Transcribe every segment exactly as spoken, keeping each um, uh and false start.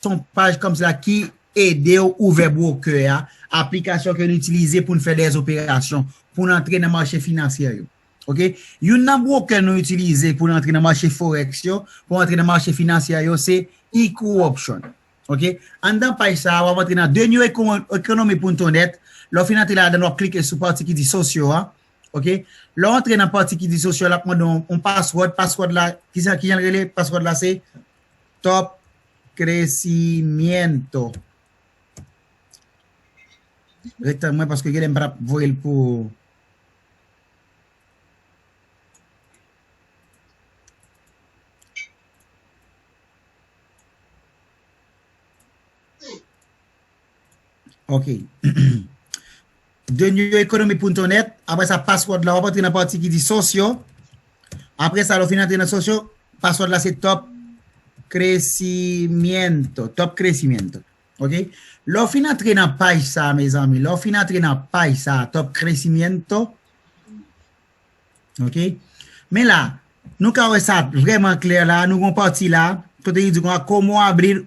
se yon paj kòmsi la ki ede w ouvè broker a, aplikasyon ke n itilize pou n fè dè operasyon, pou n antre nan mache finansyè yo. Ok? Youn nan broker nou itilize pou n antre nan mache forex yo, pou antre nan mache finansyè yo, se Ecooption. Ok? Anndan paj sa a, w ap antre nan the new economy punto net. Lè w fin antre ladan, w ap klike sou pati ki di socio a. Ok? Lè w antre nan pati ki di socio, l ap mande w yon password. Password la, ki sa, ki jan l rele? Password la se Top Crecimiento. Ret tann mwen paske genlè m pa t ap voye l pou Ok. the new economy punto net. Apre sa, password la, w ap antre nan pati ki di socio. Apre sa, lè w fin antre nan socio, password la se Top Crecimiento. Top Crecimiento. Ok? Lè w fin antre nan paj sa, mezanmi, lè w fin antre nan paj sa, Top Crecimiento. Ok? Men la, nou ka wè sa vrèman klè la, nou gon pati la, kote li di konsa, cómo abrir,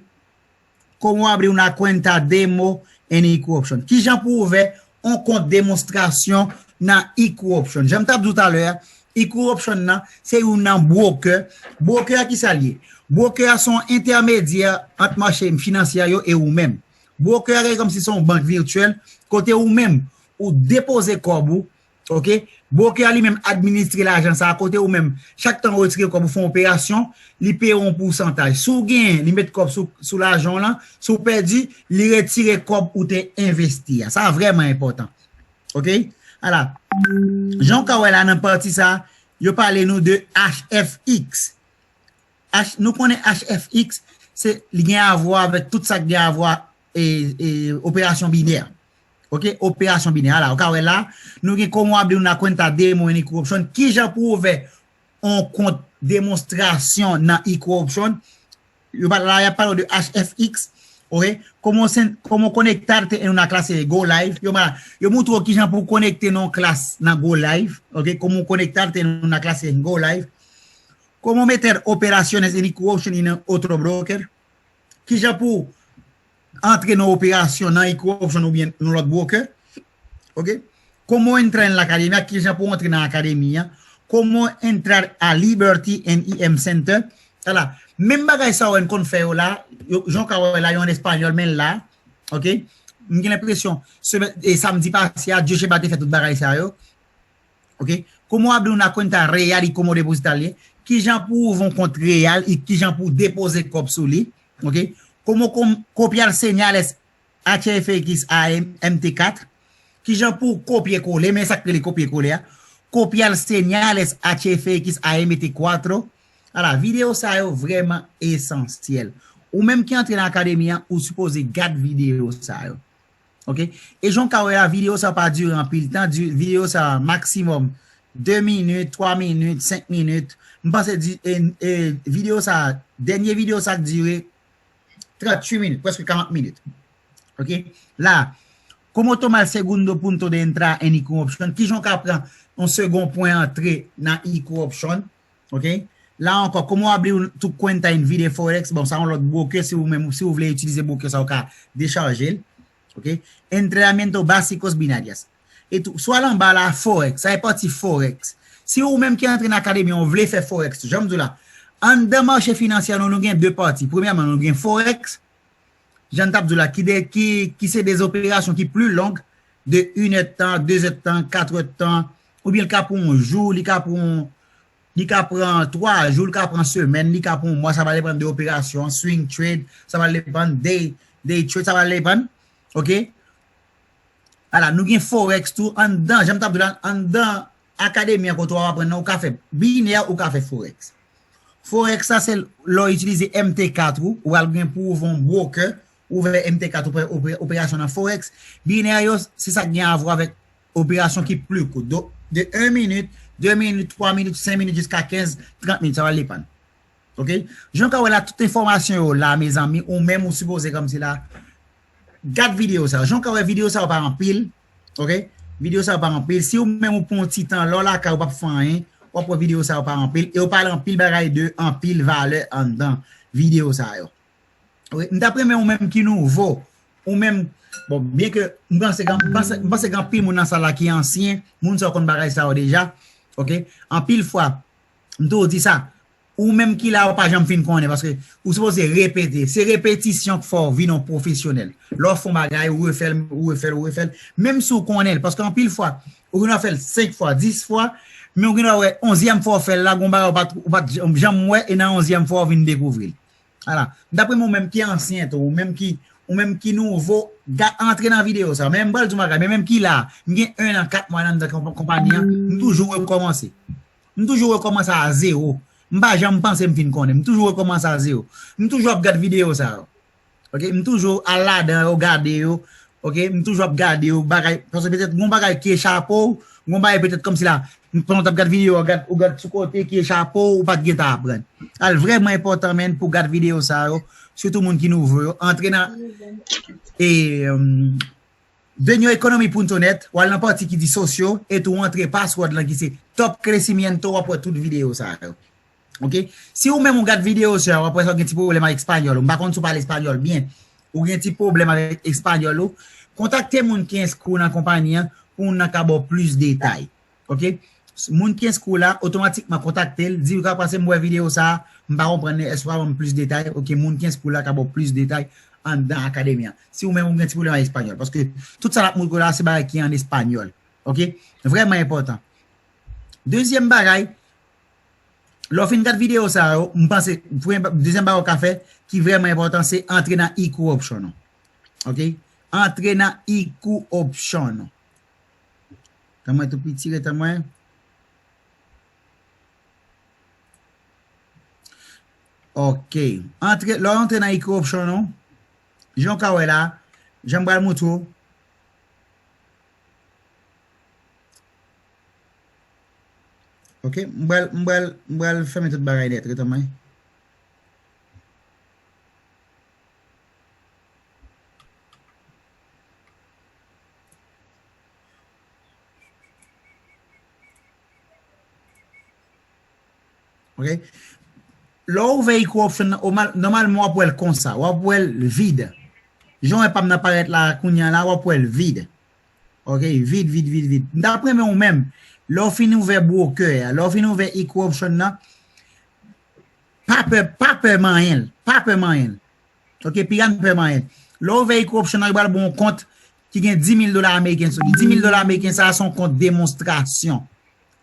cómo abrir una cuenta demo en Ecooption. Kijan pou ouvè yon kont demonstrasyon nan Ecooption? Jan m t ap di w talè a, Ecooption nan, se youn nan broker. Broker a ki sa l ye? Broker a se yon entèmedyè ant mache finansyè yo e ou menm. Broker a kòmsi se yon bank vityèl, kote ou menm, ou depoze kòb ou, ok? Broker a li menm administre lajan sa a, kote ou menm, chak tan ou retire kòb ou fè yon operasyon, li peye yon pousantaj. Si w genyen, li met kòb sou, sou lajan w lan, si w pèdi, li retire kòb ou te envesti a. Sa vrèman enpòtan. Ok? Ala, jan w ka wè la nan pati sa, yo pale nou de H F X. H, nou konnen H F X, se, li gen avwa avèk tout sa k gen avwa e, e, operasyon binè. Ok? Operasyon binè. Ala, w ka wè la, nou gen cómo abrir una cuenta demo en Ecooption. Kijan pou ouvè yon kont demonstrasyon nan Ecooption? Yo pa la, y ap pale w de H F X. Ok? Cómo sen-, cómo conectarte en una clase de Go Live. Yo ma-, yo montre w kijan pou w konekte nan yon klas nan Go Live. Ok? Cómo conectarte en una clase en Go Live. Cómo meter operaciones en Ecooption y en otro broker. Kijan pou antre nan operasyon nan Ecooption oubyen nan lòt broker. Ok? Cómo entrar en la academia, kijan pou antre nan akademi an. Cómo entrar a Liberty en E M Center. Ala, menm bagay sa yo n konn fè yo la, yo, jan w ka wè la, yo an espanyòl, men la, ok? M gen lenpresyon, semèn, e samdi pase a, Dyocheba te fè tout bagay sa yo. Ok? Cómo abrir una cuenta real y cómo depositarle. Kijan pou ouvri yon kont reyal e kijan pou depoze kòb sou li. Ok? Cómo com-, copiar señales H F X a M T kat. Kijan pou kopye kole, men sa k rele kopye kole a. Copiar señales H F X a M T cuatro. Ala, videyo sa yo vrèman esansyèl. Ou menm ki antre nan akademi an, ou sipoze gad videyo sa yo. Ok? E jan w ka wè la, videyo sa pa dire anpil tan, di-, videyo sa maksimòm de minit, twa minit, senk minit. M panse di, e, e, videyo sa, dènye videyo sa k dire tranntuit minit, prèske karant minit. Ok? La, cómo tomar segundo punto de entrada en Ecooption, kijan w ka pran yon segon pwen antre nan Ecooption? Ok? La ankò, cómo abrir tu cuenta en Vide Forex? Bon, sa yon lòt broker, si ou menm, si ou vle itilize broker sa, ou ka dechaje l. Ok? Entrenamiento básicos binarias. E tou, swa l anba la, Forex. Sa e pati Forex. Si ou menm ki antre nan akademi an, ou vle fè Forex, jan m di w la, anndan mache finansyè nou, nou gen de pati. Premyèman, nou gen Forex, jan n t ap di w la, ki de, ki, ki se de operasyon ki pli long, de inèdtan, dezèdtan, katrèdtan, oubyen l ka pran yon jou, li ka pran yon, li ka pran twa jou, li ka pran semèn, li ka pran yon mwa, sa va depann de operasyon, swing trade, sa va depann day, day trade, sa va depann, ok? Ala, nou gen Forex tou anndan, jan m t ap di w la, anndan akademi an kote w ap aprann nan, ou ka fè binè, ou ka fè Forex. Forex sa se lè w itilize M T kat ou, ou pral gen pou ouvè yon broker, ouvè M T kat ou fè ope-, operasyon nan Forex. Binè yo, se sa k gen avwa avèk operasyon ki pli kout. Donk, de en minit, de minit, twa minit, senk minit, jiska kenz, trant minit, sa va depann. Ok? Jan w ka wè la, tout enfòmasyon yo la, mezanmi, ou menm ou sipoze kòmsi la, gad videyo sa. Jan w ka wè videyo sa yo pa anpil, ok? Videyo sa yo pa anpil. Si ou menm ou pran yon ti tan, lè w lakay ou p ap fè anyen, w ap wè videyo sa yo pa anpil. E yo pale anpil bagay de anpil valè anndan videyo sa yo. Wi, m t ap renmen ou menm ki nouvo, ou menm, bon, byen ke m panse gen, m panse, m panse gen anpil moun nan sal la ki ansyen, moun sa yo konn bagay sa yo deja, oke? Anpil fwa, m toujou di sa, ou menm ki la, ou pa janm fin konnen, paske ou sipoze repete. Se repetisyon k fè w vin yon pwofesyonèl. Lè w fè yon bagay, ou refè l, ou refè l, ou refè l. Menm si w konnen l, paske anpil fwa, ou gen dwa fè l senk fwa, dis fwa, men ou gen dwa wè onzyèm fwa w fè l la, gon bagay ou pa t, ou pa t janm wè, e nan onzyèm fwa w vin dekouvri l. Ala. Daprè mwen, ou menm ki ansyen tou, ou menm ki, ou menm ki nouvo, ga-, antre nan videyo sa. Men m pral di w bagay, men menm ki la, m gen en an, kat mwa nan konp-, konpayi an, m toujou rekòmanse. M toujou rekòmanse a zewo. M pa janm panse m fin konnen. M toujou rekòmanse a zewo. M toujou ap gad videyo sa yo. Oke, m toujou al ladan yo, gade yo. Oke, m toujou ap gade yo, bagay, paske petèt gon bagay ki echape w, gon bagay petèt kòmsi la, pandan w t ap gad videyo, w gad, ou gad sou kote ki echape w, ou pa t gentan aprann. Al vrèman enpòtan, menn, pou gad videyo sa yo, sitou moun ki nouvo yo, antre nan, e, um, Venyo Ekonomi Punto net, w al nan pati ki di sosyo, epi w antre password lan ki se Top Crecimiento, w ap wè tout videyo sa yo. Oke? Si ou menm ou gad videyo sa, w ap wè sa w gen ti pwoblèm ak espanyòl ou. M pa konn si w pale espanyòl byen. Ou gen ti pwoblèm avèk espanyòl ou. Kontakte moun ki enskri w nan konpayi an pou moun nan ka ba w plis detay. Oke? Moun ki enskri w la, otomatikman kontakte l, di w ka pase m wè videyo sa, m pa konprann li, èske w ka ban m plis detay? Oke, moun ki enskri w la ka ba w plis detay anndan akademi an. Si ou menm ou gen ti pwoblèm ak espanyòl, paske tout sa l ap montre w la, se bagay ki an espanyòl. Oke? Vrèman enpòtan. Dezyèm bagay, lè w fin gad videyo sa yo, m panse, premye ba-, dezyèm bagay w ka fè, ki vrèman enpòtan, se antre nan e-corruption ou. Oke? Antre nan e-corruption ou. Tan mwen tou piti, ret an mwen. Oke. Antre, lè w antre nan e-corruption ou, jan w ka wè la, jan m pral montre w. Oke, m pral, m pral, m pral fèmen tout bagay nèt, ret an mwen. Oke? Lè w ouvè e-corruption nan, nòmalman w ap wè l konsa, w ap wè l vid. Jan w wè pa m nan parèt la kounye a la, w ap wè l vid. Oke, vid, vid, vid, vid. M t ap renmen ou menm, lè w fin ouvè broker a, lè w fin ouvè e-corruption nan, pa pè, pa pè manyen l, pa pè manyen l. Oke, piga n pè manyen l. Lè w ouvè e-corruption nan, yo pral ba w yon kont ki gen dis mil dola ameriken sou li. Dis mil dola ameriken sa a se yon kont demonstrasyon.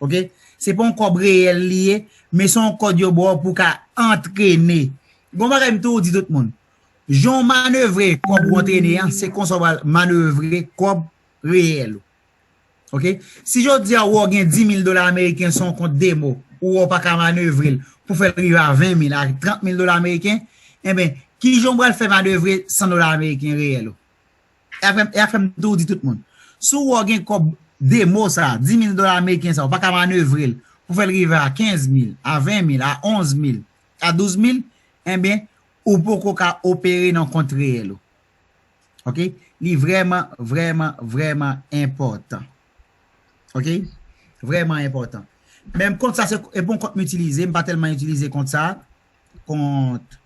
Oke? Se pa yon kòb reyèl li ye, men se yon kòb yo ba w pou w ka antrene. Gon bagay m toujou di tout moun. Jan w manevre kòb ou antrene an, se konsa w pral manevre kòb reyèl ou. Oke? Si jodi a ou wè w gen dis mil dola ameriken sou yon kont demo, ou wè w pa ka manevre l pou fè l rive a ven mil, a trant mil dola ameriken, enben, kijan w pral fè manevre san dola ameriken reyèl ou? E afè, e afè m toujou di tout moun. Si w wè w gen kòb demo sa, dis mil dola ameriken sa, ou pa ka manevre l pou fè l rive a kenz mil, a ven mil, a onz mil, a douz mil, enben, ou poko ka opere nan kont reyèl ou. Oke? Li vrèman, vrèman, vrèman enpòtan. Oke? Vrèman enpòtan. Men kont sa, se, e bon kont m itilize, m pa tèlman itilize kont sa, kont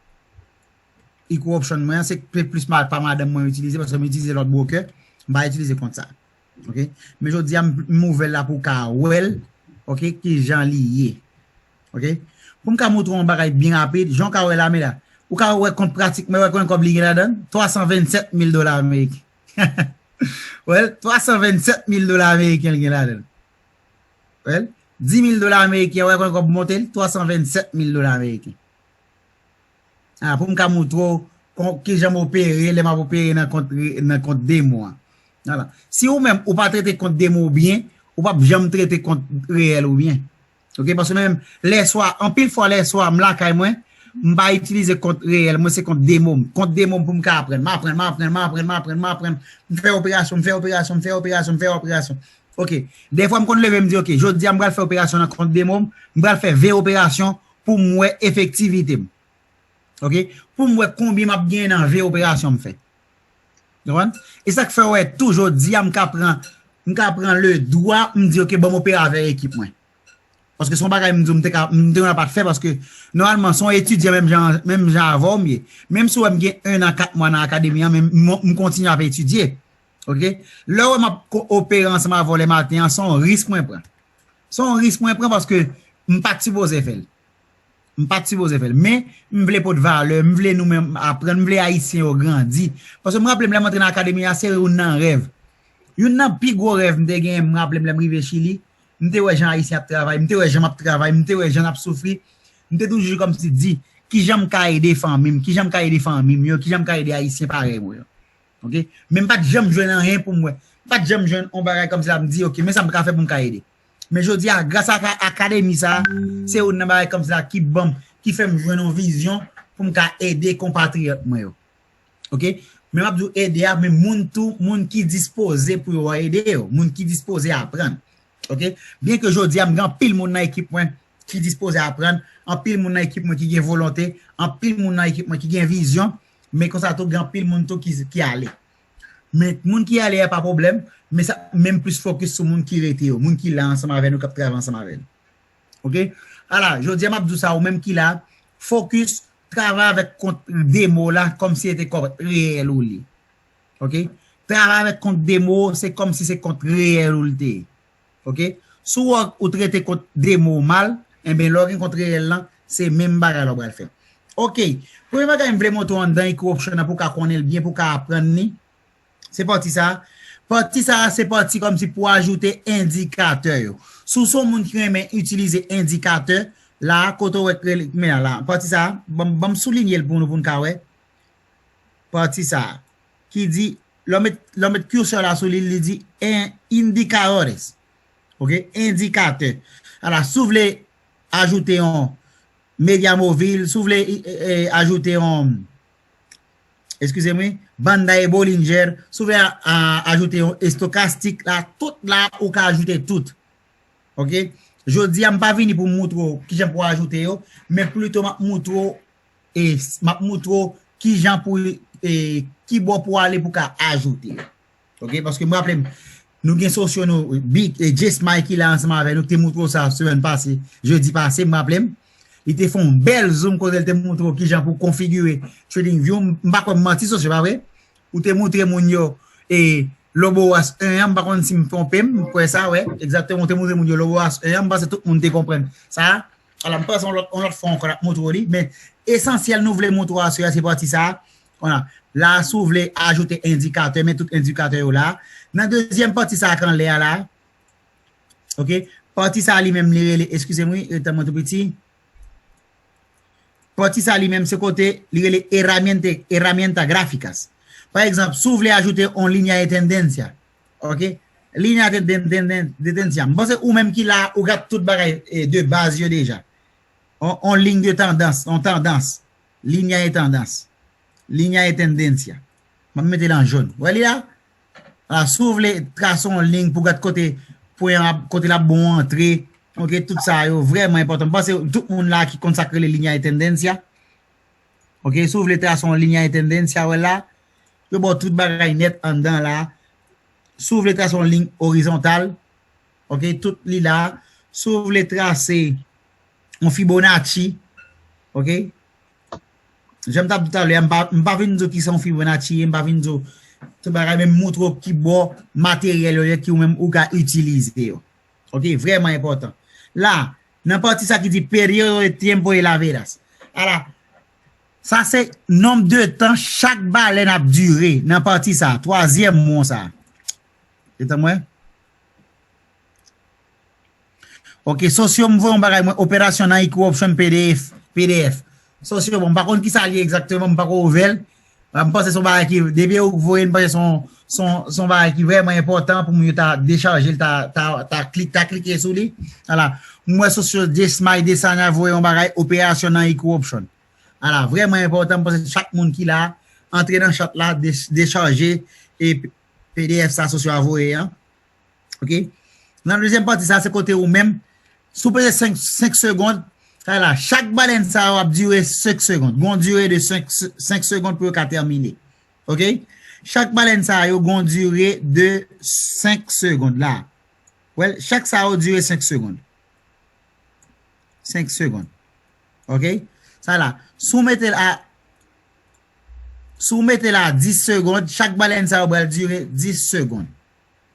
e-corruption mwen, se plis ma-, pa madanm mwen itilize, paske m itilize lòt broker, m pa itilize kont sa. Oke? Men jodi a, m, m ouvè l la pou w ka wè l, oke, kijan li ye. Oke? Pou m ka montre w yon bagay byen rapid, jan w ka wè la, men la, ou ka wè kont pratik mwen, wè konbyen kòb li gen ladan l? Twa san vennsèt mil dola ameriken. Wè l, twa san vennsèt mil dola ameriken l gen ladan l. Wè l, dis mil dola ameriken, wè konbyen kòb monte l? Twa san vennsèt mil dola ameriken. A, pou m ka montre w kon, kijan m opere, lè m ap opere nan kont re-, nan kont demo an. Vwala. Si ou menm, ou pa trete kont demo w byen, ou p ap janm trete kont reyèl ou byen. Oke, paske menm lè swa, anpil fwa lè swa, m lakay mwen, m pa itilize kont reyèl, mwen se kont demo m. Kont demo m pou m ka aprann. M aprann, m aprann, m aprann, m aprann, m aprann. M fè operasyon, m fè operasyon, m fè operasyon, m fè operasyon. Oke. Dèfwa m konn leve, m di, oke, jodi a m pral fè operasyon nan kont demo m, m pral fè ven operasyon pou m wè efektivite m. Oke? Pou m wè konbyen m ap genyen nan ven operasyon m fè. Ou konprann? E sa k fè w wè tou jodi a m ka pran, m ka pran le dwa, m di, oke, ban m opere avèk ekip mwen. Paske se yon bagay m di w m te ka, m te konn ap fè paske nòmalman se yon etidyan menm jan, menm jan avè w m ye. Menm si w wè m gen en an, kat mwa nan akademi an, men m, m kontinye ap etidye. Oke? Lè w wè m ap ko- opere ansanm avè w lè maten an, se yon risk mwen pran. Se yon risk mwen pran paske m pa t sipoze fè l. M pa t sipoze fè l. Men, m vle pot valè, m vle nou menm aprann, m vle Ayisyen yo grandi. Paske m raple m lè m antre nan akademi a, se youn nan rèv. Youn nan pi gwo rèv m te genyen, m raple m lè m rive Chili, m te wè jan Ayisyen ap travay, m te wè jan m ap travay, m te wè jan n ap soufri. M te toujou kòmsi di, kijan m ka ede fanmi m, kijan m ka ede fanmi m yo, kijan m ka ede Ayisyen parèy mwen yo. Oke? Men m pa t janm jwenn anyen pou m wè. M pa t janm jwenn yon bagay kòmsi la m di, oke, men sa m ka fè pou m ka ede. Men jodi a, gras a ka- akademi sa, se youn nan bagay kòmsi la ki ban m, ki fè m jwenn yon vizyon pou m ka ede konpatriyòt mwen yo. Oke? Men m ap di w ede a, men moun tou, moun ki dispoze pou yo ede yo, moun ki dispoze aprann. Oke? Byen ke jodi a, m gen anpil moun nan ekip mwen ki dispoze aprann, anpil moun nan ekip mwen ki gen volonte, anpil moun nan ekip mwen ki gen vizyon, men konsa tou gen anpil moun tou ki, ki ale. Men moun ki ale a pa pwoblèm, men sa, men m plis fokis sou moun ki rete yo, moun ki la ansanm avè nou, k ap travay ansanm avè nou. Oke? Ala, jodi a m ap di w sa, ou menm ki la, fokis, travay avèk kont demo la kòmsi se te kont reyèl ou li. Oke? Travay avèk kont demo, se kòmsi se kont reyèl ou li te ye. Oke? Si w wè ou trete kont demo w mal, enben lè w gen kont reyèl lan, se menm bagay la w pral fè. Oke. Premye bagay m vle montre w anndan Equioption nan pou w ka konnen l byen, pou w ka aprann li. Se pati sa. Pati sa, se pati kòmsi pou ajoute endikatè yo. Si w se yon moun ki renmen itilize endikatè, la, kote w wè k rele, men la, pati sa, ban m, ban m soulinye l pou nou, pou n ka wè. Pati sa, ki di, lè w met, lè w met cursor la sou li, li di en, indicadores. Oke, endikatè. Ala, si w vle ajoute yon medya mobil, si w vle, e, e, ajoute yon, eskize m, wi, banda e Bollinger, si w vle a, a, ajoute yon estokastik la, tout la, ou ka ajoute tout. Oke? Jodi a, m pa vini pou m moutre w kijan pou w ajoute yo, men plito m ap moutre w, e, m ap moutre w kijan pou, e, ki bò pou w ale pou w ka ajoute yo. Oke? Paske m raple m, nou gen sosyo nou, Big, e, Jesmay ki la ansanm avè nou, ki te moutre w sa semèn pase, jedi pase, m raple m. Li te fè yon bèl zoom kote l te moutre w kijan pou konfigire TradingView. M pa kwè m manti, sosyo, pa vre? Ou te moutre moun yo, e, Lobowas en an, m pa konn si m twonpe m, m kwè sa, wè, egzakteman, ou te moutre moun yo Lobowas en an, m panse tout moun te konprann sa. Ala, m panse yon lòt, yon lòt fwa ankò, n ap moutre w li, men esansyèl nou vle moutre w aswè a, se pati sa. Ala, la, si w vle ajoute endikatè, men tout endikatè yo la. Nan dezyèm pati sa k anlè a la, oke, pati sa li menm li rele, eskize m wi, tan mwen tou piti. Pati sa li menm se kote li rele herramienta, herramienta gráficas. Pa egzanp, si w vle ajoute yon línea de tendencia, oke? Línea de, de, de, de, de tendencia. M panse ou menm ki la, ou gad tout bagay, e, de baz yo deja. On, on ligne de tendance, on tendance. Línea de tendance. Línea de tendencia. M ap mete l an jòn. Ou wè li la? A, si w vle trase yon liy pou gad kote pwen an ap, kote l ap bon antre, oke, tout sa yo vrèman enpòtan. M panse tout moun la ki konn sa k rele línea de tendencia. Oke, si w vle trase yon línea de tendencia, wè la, yo ba w tout bagay nèt anndan la. Si w vle trase yon liy orizontal, oke, tout li la. Si w vle trase yon Fibonacci, oke, jan m t ap di talè a, m pa, m pa vin di w ki sa yon Fibonacci ye, m pa vin di w tout bagay, men m moutre w ki bò materyèl yo ye ki ou menm ou ka itilize yo. Oke, vrèman enpòtan. La, nan pati sa ki di periodo de tiempo de la veras. Ala, sa se nonb de tan chak balèn ap dire nan pati sa, twazyèm mo sa. Etan mwen. Oke, sosyo m voye yon bagay mwen, operasyon nan Equioption P D F, P D F. Sosyo, bon, m pa konn ki sa l ye egzakteman, m pako ouvè l. M panse se yon bagay ki, depi ou voye l, m panse se yon, se yon, se yon bagay ki vrèman enpòtan pou moun yo ta dechaje l, ta, ta, ta klik, ta klike sou li. Ala, m wè sosyo Jesmay Desanya voye yon bagay, operasyon nan Equioption. Ala, vrèman enpòtan, m panse chak moun ki la, antre nan chat la, de, dechaje e P D F sa sosyo a voye an. Oke? Nan dezyèm pati sa, se kote ou menm, si w peze senk, senk segond, sa la, chak balèn sa yo ap dire senk segond. Gon dire de senk, senk segond pou yo ka tèmine. Oke? Chak balèn sa yo gon dire de senk segond la. Wè, chak sa yo dire senk segond. senk segonn. Ok? Sa la, si w mete l a, si w mete l a dis segonn, chak balèn sa yo pral dire dis segonn.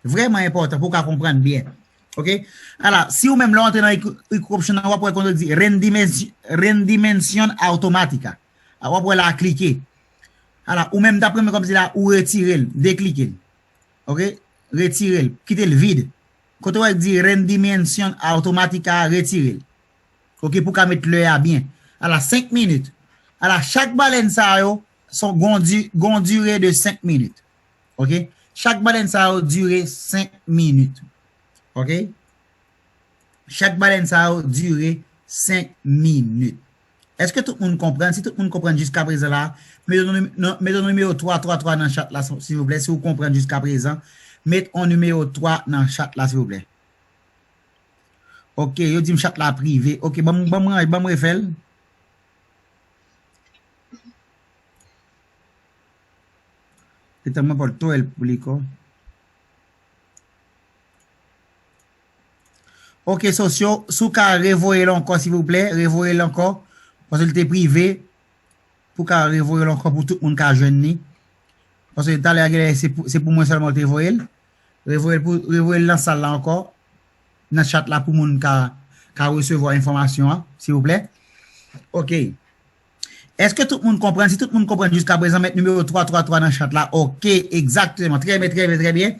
Vrèman enpòtan pou w ka konprann byen. Ok? Ala, si ou menm lè w antre nan encry-, encryption nan, w ap wè kote di rendimensi-, rendimension automática. A, w ap wè la klike. Ala, ou menm t ap renmen kòmsi la, ou retire l, deklike l. Ok? Retire l, kite l vid. Kote w wè di rendimension automática a, retire l. Ok, pou ka met lè a byen. Ala senk minit. Ala chak balèn sa yo, son gon di-, gon dire de senk minit. Ok? Chak balèn sa yo dire senk minit. Ok? Chak balèn sa yo dire senk minit. Èske tout moun konprann? Si tout moun konprann jiska prezan la, met yon nim-, non, met yon nimewo twa twa twa nan chat la, silvouplè. Si w konprann jiska prezan, met yon nimewo twa nan chat la, silvouplè. Ok, yo di m chat la prive. Ok, ban m, ban m ranj-, ban m refè l. Gentan mwen pa t wè l pou li kò. Ok, Sosyo, si w ka revoye l ankò, silvouplè, revoye l ankò, paske l te prive, pou w ka revoye l ankò pou tout moun ka jwenn li. Paske talè a genlè se pou, se pou mwen sèlman w te voye l. Revoye l pou, revoye l nan sal la ankò, nan chat la pou moun ka, ka resevwa enfòmasyon an, silvouplè. Ok. Èske tout moun konprann? Si tout moun konprann jiska prezan, met nimewo twa twa twa nan chat la. Ok, egzakteman. Trè byen, trè byen, trè byen.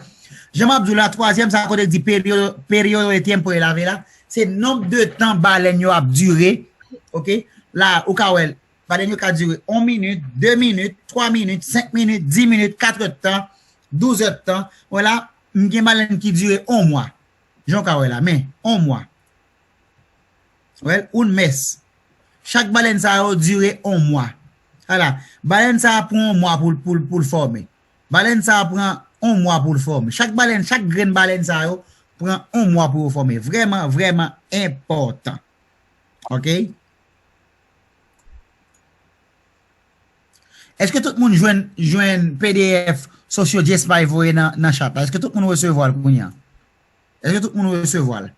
Jan m ap di w la, twazyèm sa kote di periodo, periodo de tiempo de la vela, se nonb de tan balèn yo ap dire. Ok? La, ou ka wè, balèn yo ka dire yon minit, de minit, twa minit, senk minit, dis minit, kat èdtan, douz èdtan. Wè la, m gen balèn ki dire yon mwa. Jan w ka wè la, men, yon mwa. Wè l, un mes. Chak balèn sa yo dire yon mwa. Ala, balèn sa a pran yon mwa pou l, pou l, pou l fòme. Balèn sa a pran yon mwa pou l fòme. Chak balèn, chak grenn balèn sa yo pran yon mwa pou yo fòme. Vrèman, vrèman enpòtan. Ok? Èske tout moun jwenn, jwenn P D F Sosyo Jesmay voye nan, nan chat la? Èske tout moun resevwa l kounye a? Èske tout moun resevwa l?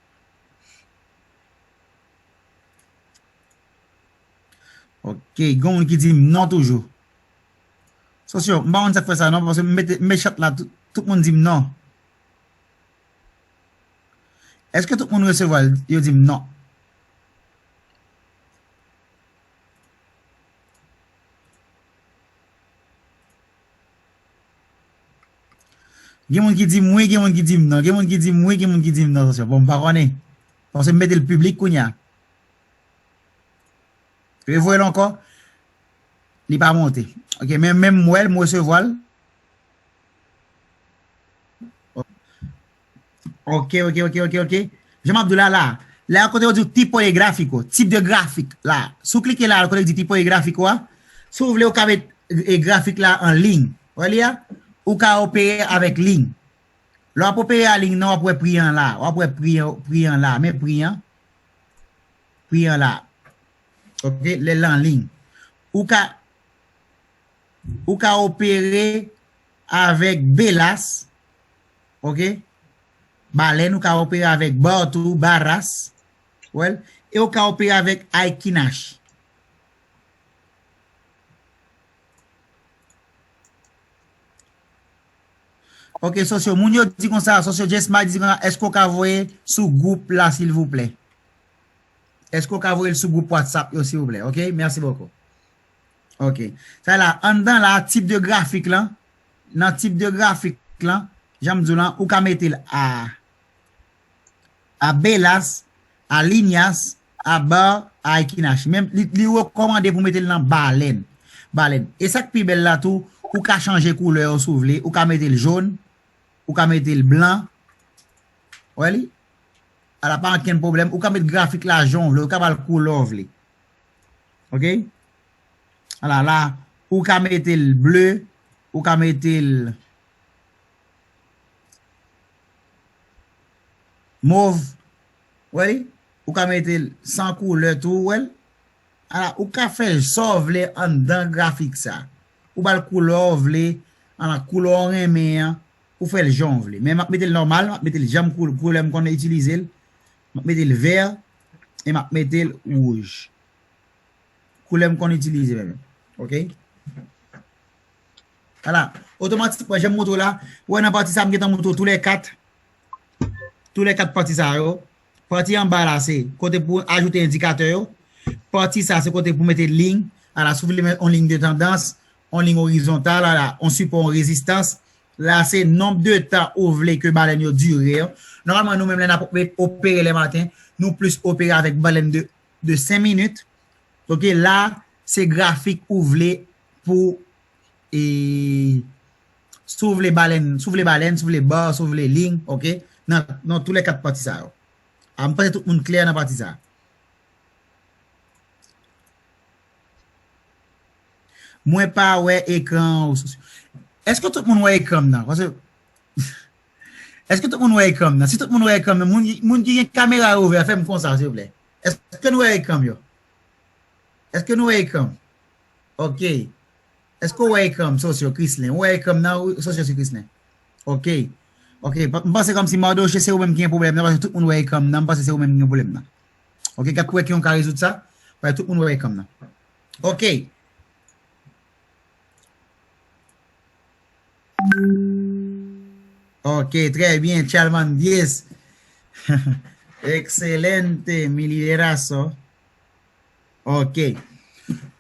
Ok, gen moun ki di m non toujou. Sosyo, m pa konn sa k fè sa non, paske m mete, m met chat la, tout, tout moun di m non. Èske tout moun resevwa l? Yo di m non. Gen moun ki di m wi, gen moun ki di m non. Gen moun ki di m wi, gen moun ki di m non, Sosyo. Bon, m pa konnen. Paske m mete l piblik kounye a. Revoye l ankò. Li pa monte. Ok, men, men m wè l, m resevwa l. Ok, ok, ok, ok, ok. Jan m ap di w la, la. La, kote yo di w tipo de gráfico, tip de grafik, la. Si w klike la, kote yo di tipo de gráfico a, si w vle, ou ka met, e, grafik la an liy. Wè li a? Ou ka opere avèk liy. Lè w ap opere a liy nan, w ap wè pri an la. W ap wè pri an, pri an la. Men pri an. Pri an la. Ok, lè l an liy. Ou ka, ou ka opere avèk velas. Ok? Balèn, ou ka opere avèk bar tou, barras. Wè l? E ou ka opere avèk equinas. Ok, Sosyo, moun yo di konsa, Sosyo Jesma di konsa, èske w ka voye sou gwoup la, silvouplè? Èske w ka voye l sou gwoup WhatsApp yo, silvouplè? Ok, merci beaucoup. Ok. Sa la, anndan la, tip de grafik lan, nan tip de grafik lan, jan m di w lan, ou ka mete l a, a velas, a líneas, a bar, a equinas. Men li, li rekòmande pou mete l nan balèn. Balèn. E sa k pi bèl la tou, ou ka chanje koulè yo si w vle. Ou ka mete l jòn, ou ka mete l blan. Wè li? Ala, pa ankenn pwoblèm. Ou ka met grafik la jan w vle, ou ka ba l koulè w vle. Ok? Ala, la, ou ka mete l ble, ou ka mete l mov. Wè li? Ou ka mete l san koulè tou, wè l? Ala, ou ka fè sa w vle anndan grafik sa. Ou ba l koulè w vle, ala, koulè w renmen an, ou fè l jan w vle. Men m ap mete l nòmal, m ap mete l jan m koul-, koulè m konn itilize l. M ap mete l vè. e m ap mete l wouj. Koulè m konn itilize menm. Ok? Ala, otomatikman, jan m montre w la, ou wè nan pati sa, m gentan montre w tou lè kat. Tou lè kat pati sa yo. Pati anba la, se kote pou ajoute endikatè yo. Pati sa, se kote pou mete liy. Ala, si w vle mete yon liy de tandans, yon liy orizontal, ala, yon sipò, yon rezistans. La, se nonb de tan ou vle ke balèn yo dire yo. Nòmalman, nou menm, lè n ap opere lè maten, nou plis opere avèk balèn de, de senk minit. Ok, la, se grafik ou vle pou, e, si w vle balèn, si w vle balèn, si w vle bar, si w vle liy, ok, nan, nan tou lè kat pati sa yo. A, m panse tout moun klè nan pati sa. Mwen pa wè ekran an. Èske tout moun wè ekran m nan? Paske, èske tout moun wè ekran m nan? Si tout moun wè ekran m nan, moun, moun ki gen kamera yo ouvè, fè m konsa, silvouplè. Èske nou wè ekran m yo? Èske nou wè ekran m? Ok. Èske w wè ekran m, Sosyo Krislen? Ou wè ekran m nan, ou, Sosyo Krislen? Ok. Ok. Pa- M panse kòmsi Mardoche se ou menm ki gen pwoblèm nan, paske tout moun wè ekran m nan, m panse se ou menm ki gen pwoblèm nan. Ok, gad pou wè ki yon ka rezoud sa, paske tout moun wè ekran m nan. Ok. Ok, trè byen, Chalman Diez. Excelente, mi liderazo. Ok.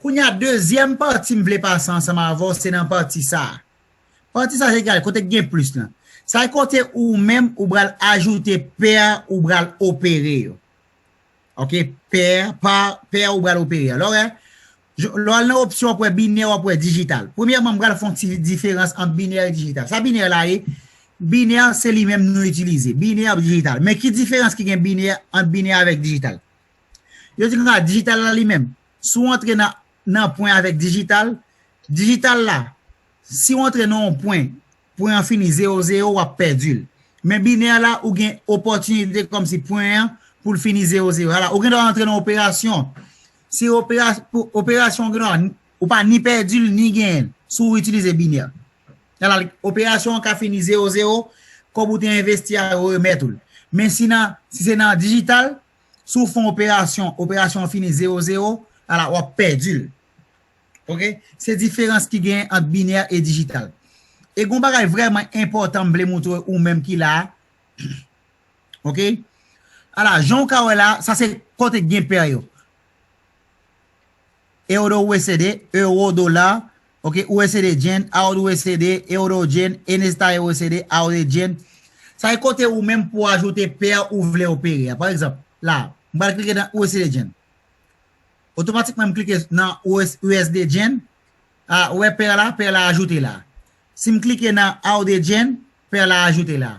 Kounye a, dezyèm pati m vle pase ansanm avè w, se nan pati sa a. Pati sa a, se egal, kote k gen plis lan. Sa e kote ou menm, ou pral ajoute pè ou pral opere yo. Ok, pè, pa, pè ou pral opere. Alò, wè, lè w al nan opsyon, w ap wè binè, w ap wè dijital. Premyèman, m pral fè yon ti diferans ant binè e dijital. Sa binè la ye? Binè, se li menm nou itilize. Binè ap dijital. Men ki diferans ki gen binè ant binè avèk dijital? Yo di konsa, dijital la li menm, si w antre nan, nan pwen avèk dijital, dijital la, si w antre nan yon pwen, pwen an fini zewo zewo, w ap pèdi l. Men binè la, ou gen opòtinite kòmsi pwen an pou l fini zewo zewo. Ala, ou gen dwa antre nan operasyon. Si opera- pou- operasyon, ou gen dwa, ou pa ni pèdi l, ni genyen l, si w itilize binè. Ala, operasyon an ka fini zewo zewo, kòb ou te envesti a, yo remèt ou l. Men si nan, si se nan dijital, si w fè yon operasyon, operasyon an fini zewo zewo, ala, w ap pèdi l. Ok? Se diferans ki gen ant binè e dijital. E gon bagay vrèman enpòtan m vle montre ou menm ki la a. Ok? Ala, jan w ka wè la, sa se kote k gen pè yo. Euro U S D, euro dola, ok, U S D yen, aud U S D, euro yen, enesta U S D, aud yen. Sa e kote ou menm pou ajoute pè ou vle opere a. Pa egzanp, la, m pral klike nan U S D yen. Otomatikman, m klike nan U S, U S D yen. A, ou wè pè la, pè la ajoute la. Si m klike nan aud yen, pè la ajoute la.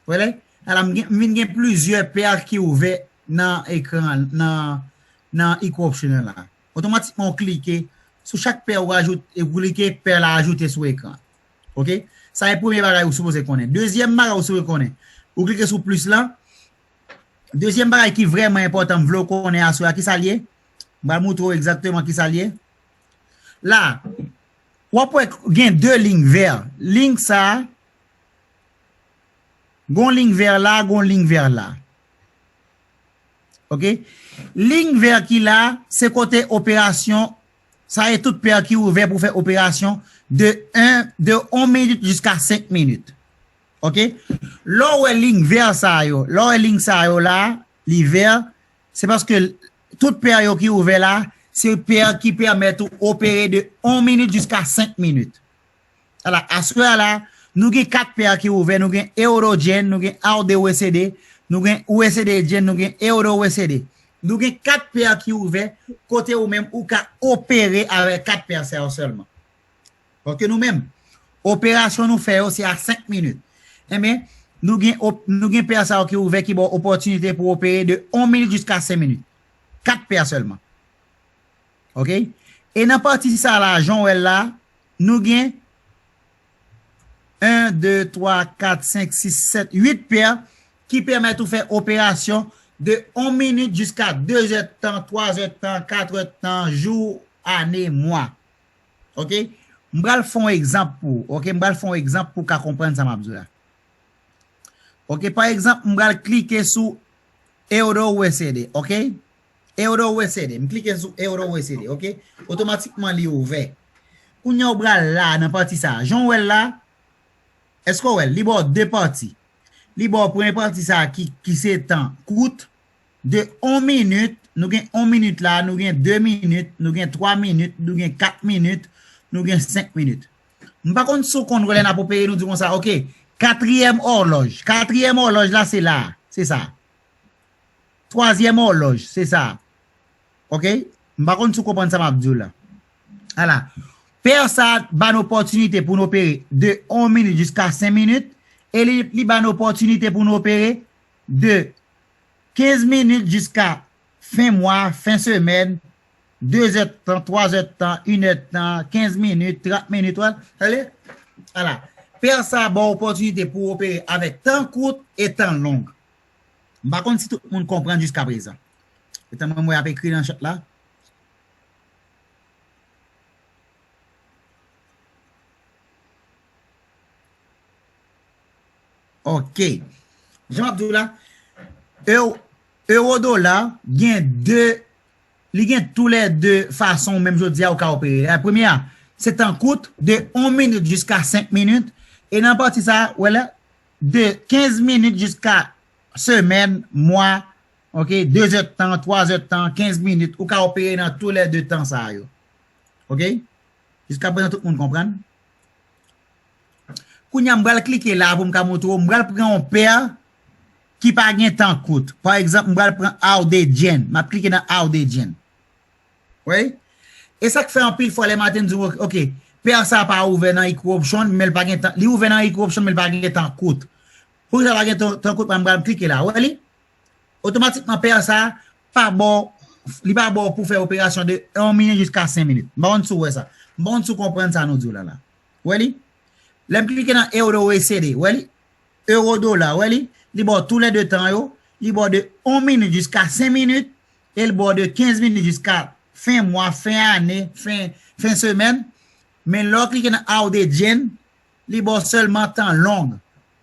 Wè lè? Ala, m gen, m vin gen plizyè pè ki ouvè nan ekran, nan, nan equi option la. Otomatikman, ou klike sou chak pè ou ajoute, e ou klike pè la ajoute sou ekran. Ok? Sa e premye bagay ou sipoze konnen. Dezyèm bagay ou sipoze konnen. Ou klike sou plis lan. Dezyèm bagay ki vrèman enpòtan m vle w konnen aswè a, ki sa l ye? M pral montre w egzakteman ki sa l ye. La, w ap wè gen de liy vè. Liy sa a, gon liy vè la, gon liy vè la. Ok? Liy vè ki la, se kote operasyon, sa e tout pè ki ouvè pou fè operasyon de en, de yon minit jiska senk minit. Ok? Lè w wè liy vè sa yo, lè w wè liy sa yo la, li vè, se paske tout pè yo ki ouvè la, se pè ki pèmèt ou opere de yon minit jiska senk minit. Ala, aswè a la, nou gen kat pè ki ouvè, nou gen euro yen, nou gen aud U S D, nou gen U S D yen, nou gen euro U S D. Nou gen kat pè ki ouvè, kote ou menm ou ka opere avèk kat pè sa yo sèlman. Paske nou menm, operasyon nou fè yo, se a senk minit. Enben, nou gen op- nou gen pè sa yo ki ouvè, ki ba w opòtinite pou opere de yon minit jiska senk minit. Kat pè sèlman. Ok? E nan pati sa la, jan w wè l la, nou gen en, de, twa, kat, senk, sis, sèt, uit pè ki pèmèt ou fè operasyon de yon minit jiska de zèdtan, twa zèdtan, kat èdtan, jou, ane, mwa. Ok? M pral fè yon egzanp pou ou. Ok? M pral fè yon egzanp pou w ka konprann sa m ap di w la. Ok? Pa egzanp, m pral klike sou Euro U S D, ok? Euro U S D. M klike sou Euro U S D, ok? Otomatikman li ouvè. Kounye a ou pral la nan pati sa. Jan w wè l la, èske w wè l? Li ba w de pati. Li ba w premye pati sa ki, ki se tan kout, de yon minit, nou gen yon minit la, nou gen de minit, nou gen twa minit, nou gen kat minit, nou gen senk minit. M pa konn si w konn wè lè n ap opere, nou di konsa, ok, katriyèm òlòj. Katriyèm òlòj la, se la, se sa. Twazyèm òlòj, se sa. Ok? M pa konn si w konprann sa m ap di w la. Ala. Pè sa ba n opòtinite pou n opere de yon minit jiska senk minit. E li, li ba n opòtinite pou n opere de kenz minit jiska fen mwa, fen semèn, de zè tan, twa zè tan, inè tan, kenz minit, trant minit, wè, ale, ala. Pè sa ba w opòtinite pou w opere avèk tan kout e tan long. M pa konn si tout moun konprann jiska prezan. Etan mwen, mwen ap ekri nan chat la. Ok. Jan m ap di w la, euro, euro dola gen de, li gen toulède fason menm jodi a ou ka opere. La premye a, se tan kout de yon minit jiska senk minit. E nan pati sa, wè la, de kenz minit jiska semèn, mwa, ok, de zè tan, twa zè tan, kenz minit, ou ka opere nan toulède tan sa yo. Ok? Jiska prezan tout moun konprann. Kounye a, m pral klike la pou m ka montre w. M pral pran yon pè ki pa gen tan kout. Pa egzanp, m pral pran Audegen. M ap klike nan Audegen. Wi. E sa k fè anpil fwa lè maten m di w, ok, pè sa pa ouvè nan Equal Option, men l pa gen tan. Li ouvè nan Equal Option, men l pa gen tan kout. Poukisa l pa gen tan, tan kout? M pral klike la. Wè li? Otomatikman, pè sa pa ba w, li pa ba w pou fè operasyon de yon minit jiska senk minit. M pa konn si w wè sa. M pa konn si w konprann sa nou di w la la. Wè li? Lè m klike nan euro U S D, wè li? Euro dola, wè li? Li ba w toulède tan yo. Li ba w de yon minit jiska senk minit. E li ba w de kenz minit jiska fen mwa, fen ane, fen, fen semèn. Men lè w klike nan Audegen, li ba w sèlman tan long.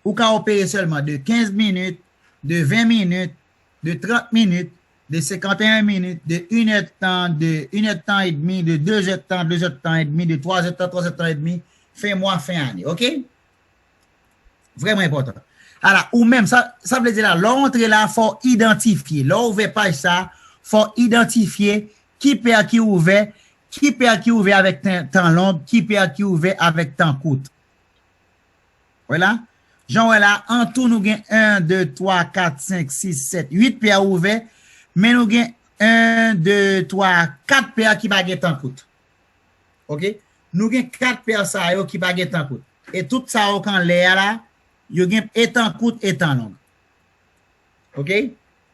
Ou ka opere sèlman de kenz minit, de ven minit, de trant minit, de senkanteyen minit, de inè tan, de inè tan edmi, de de zè tan, de zè tan edmi, de twa zè tan, twa zè tan edmi, fen mwa, fen ane, ok? Vrèman enpòtan. Ala, ou menm, sa, sa vle di la, lè w antre la, fò w idantifye. Lè w ouvè paj sa, fò w idantifye ki pè ki ouvè, ki pè ki ouvè avèk tan, tan long, ki pè ki ouvè avèk tan kout. Wè la? Jan w wè la, antou nou gen en, de, twa, kat, senk, sis, sèt, uit pè ouvè, men nou gen en, de, twa, kat pè ki pa gen tan kout. Ok? Nou gen kat pè sa yo ki pa gen tan kout. E tout sa yo k anlè a la, yo gen e tan kout e tan long. Ok?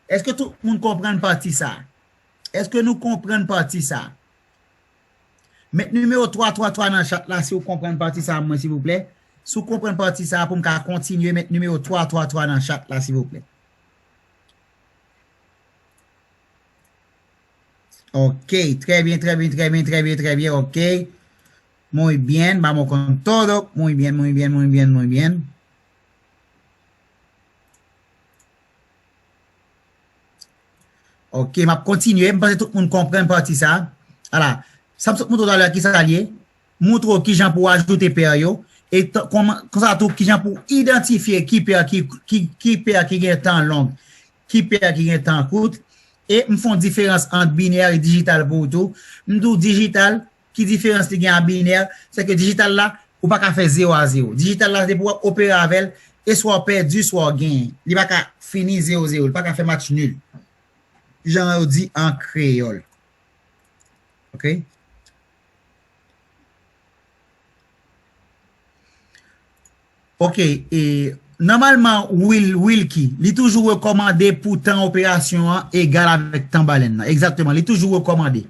Èske tout moun konprann pati sa? Èske nou konprann pati sa? Met nimewo twa twa twa nan chat la si w konprann pati sa mwen, silvouplè. Si w konprann pati sa pou m ka kontinye, met nimewo twa twa twa nan chat la, silvouplè. Ok, très bien, très bien, très bien, très bien, très bien, ok. Muy bien, vamos con todo. Muy bien, muy bien, muy bien, muy bien. Ok, m ap kontinye. M panse tout moun konprann pati sa. Ala, sa m sot montre w talè, ki sa l ye? Montre w kijan pou w ajoute pè yo. E t-, kòman, konsa tou, kijan pou w idantifye ki pè ki, ki, ki pè ki gen tan long, ki pè ki gen tan kout. E m fè yon diferans ant binè e dijital pou w tou. M di w dijital, ki diferans li gen a binè? Se ke dijital la, ou pa ka fè zewo a zewo. Dijital la, depi w ap opere avè l, e swa w pèdi, swa w genyen. Li pa ka fini zewo zewo, li pa ka fè match nul. Jan yo di an kreyòl. Ok? Ok, e, nòmalman, Will, Wilky, li toujou rekòmande pou tan operasyon an egal avèk tan balèn nan. Egzakteman, li toujou rekòmande.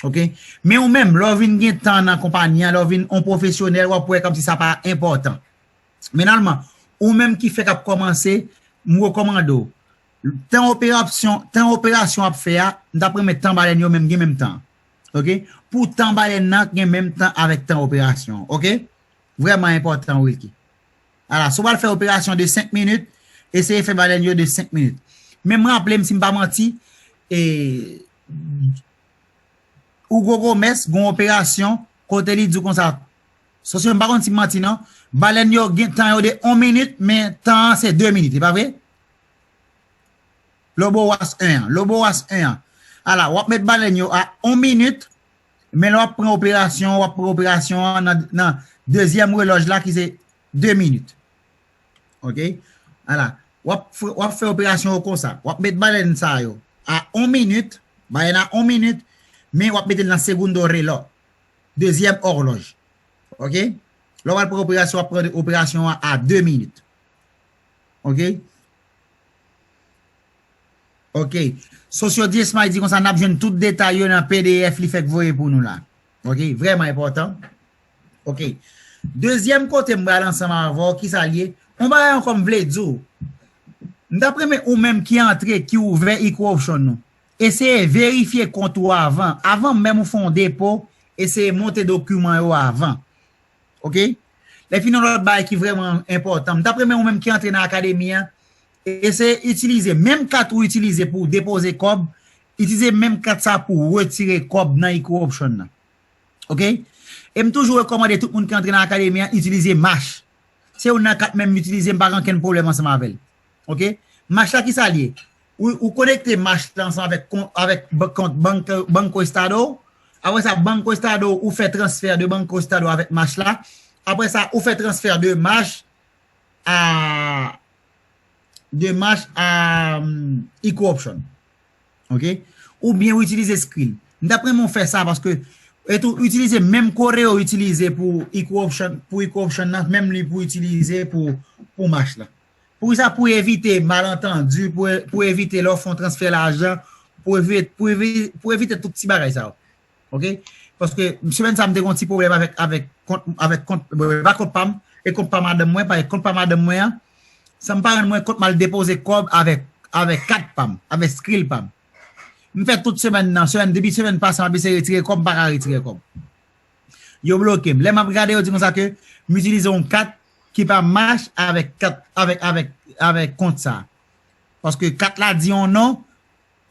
Ok? Men ou menm, lè w vin gen tan nan konpayi an, lè w vin yon pwofesyonèl, w ap wè kòmsi sa pa enpòtan. Men nòmalman, ou menm ki fèk ap kòmanse, m rekòmande w. Tan operasyon, tan operasyon ap fè a, m t ap renmen tan balèn yo menm gen menm tan. Ok? Pou tan balèn nan gen menm tan avèk tan operasyon. Ok? Vrèman enpòtan, Wilky. Ala, si w pral fè operasyon de senk minit, eseye fè balèn yo de senk minit. Men m raple m, si m pa manti, e, Hugo Gomez gen yon operasyon kote li di w konsa, Sosyo, m pa konn si m manti non, balèn yo gen tan yo de yon minit, men tan an se de minit, e pa vre? Lobo Was en an, Lobo Was en an. Ala, w ap met balèn yo a yon minit, men lè w ap pran operasyon, w ap pran operasyon an nan, nan dezyèm relòj la ki se de minit. Oke? Ala, w ap, w ap fè operasyon yo konsa. W ap met balèn sa yo a yon minit, balèn a yon minit, men w ap mete l nan segundo reloj, dezyèm òlòj. Oke? Lè w al pran operasyon, w ap pran operasyon an a de minit. Oke? Oke. Sosyo Diesmay di konsa, n ap jwenn tout detay yo nan P D F li fèk voye pou nou la. Oke? Vrèman enpòtan. Oke. Dezyèm kote m pral ansanm avè w, ki sa l ye? Yon bagay ankò m vle di w. M t ap renmen ou menm ki antre, ki ouvè Equ Option nou. Eseye verifye kont ou avan. Avan menm ou fè yon depo, eseye monte dokiman yo avan. Oke? Epi yon lòt bagay ki vrèman enpòtan. M t ap renmen ou menm ki antre nan akademi an, eseye itilize menm kat ou itilize pou w depoze kòb, itilize menm kat sa pou w retire kòb nan Equ Option nan. Oke? E m toujou rekòmande tout moun ki antre nan akademi an itilize Mash. Se youn nan kat menm m itilize, m pa gen okenn pwoblèm ansanm avè l. Oke? Mash la ki sa l ye? Ou, ou konekte Mash la ansanm avèk kon-, avèk ban-, kont Banco, Banco Estado. Apre sa, Banco Estado, ou fè transfè de Banco Estado avèk Mash la. Apre sa, ou fè transfè de Mash a, de Mash a, hum, Equ Option. Oke? Oubyen ou itilize Skrill. M t ap renmen w fè sa paske, e tou, itilize menm kore yo itilize pou Equ Option, pou Equ Option nan, menm li pou itilize pou, pou Mash la. Pou sa, pou evite malantandi, pou, pou evite lè w fè yon transfè lajan, pou evite, pou evi-, pou evite tout ti bagay sa yo. Oke? Paske semèn sa, m te gen yon ti pwoblèm avèk, avèk kont, avèk kont, bon, pa kont pa m, e kont pa madanm mwen, paske kont pa madanm mwen an, sa m pa rann mwen kont m al depoze kòb avèk, avèk kat pa m, avèk Skrill pa m. M fè tout semèn nan, semèn, depi semèn pase, m ap eseye retire kòb, m pa ka retire kòb. Yo bloke m. Lè m ap gade, yo di konsa ke m itilize yon kat ki pa match avèk kat, avèk, avèk, avèk kont sa. Paske kat la di yon non,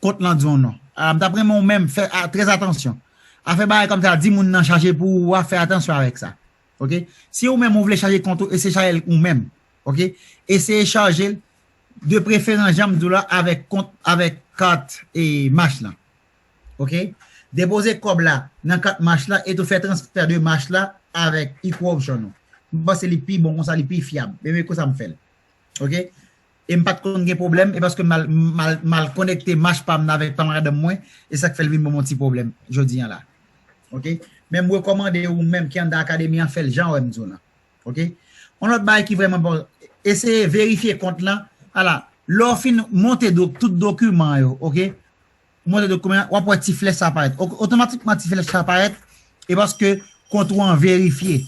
kont lan di yon non. A, m t ap renmen ou menm fè a, trè atansyon. A fè bagay kòmsa, di moun nan chaje pou ou a, fè atansyon avèk sa. Oke? Si ou menm ou vle chaje kont ou, eseye chaje l ou menm. Oke? Eseye chaje l de preferans, jan m di w la, avèk kont, avèk kat e match lan. Oke? Depoze kòb la nan kat match la e tou fè transfè de match la avèk Equ Option ou. M panse li pi bon konsa, li pi fyab. E men konsa m fè l. Oke? E m pa t konn gen pwoblèm, e paske m al, m al, m al konekte match pa m nan avèk pa madanm mwen, e sa k fè l vin ban m yon ti pwoblèm jodi a la. Oke? Men m rekòmande ou menm ki anndan akademi an fè l jan w wè m di w lan. Oke? Yon lòt bagay ki vrèman bon, eseye verifye kont lan. Ala, lè w fin monte do-, tout dokiman yo, oke? Monte dokiman, w ap wè ti flèch sa parèt. O-, otomatikman ti flèch sa parèt, e paske kont ou an verifye.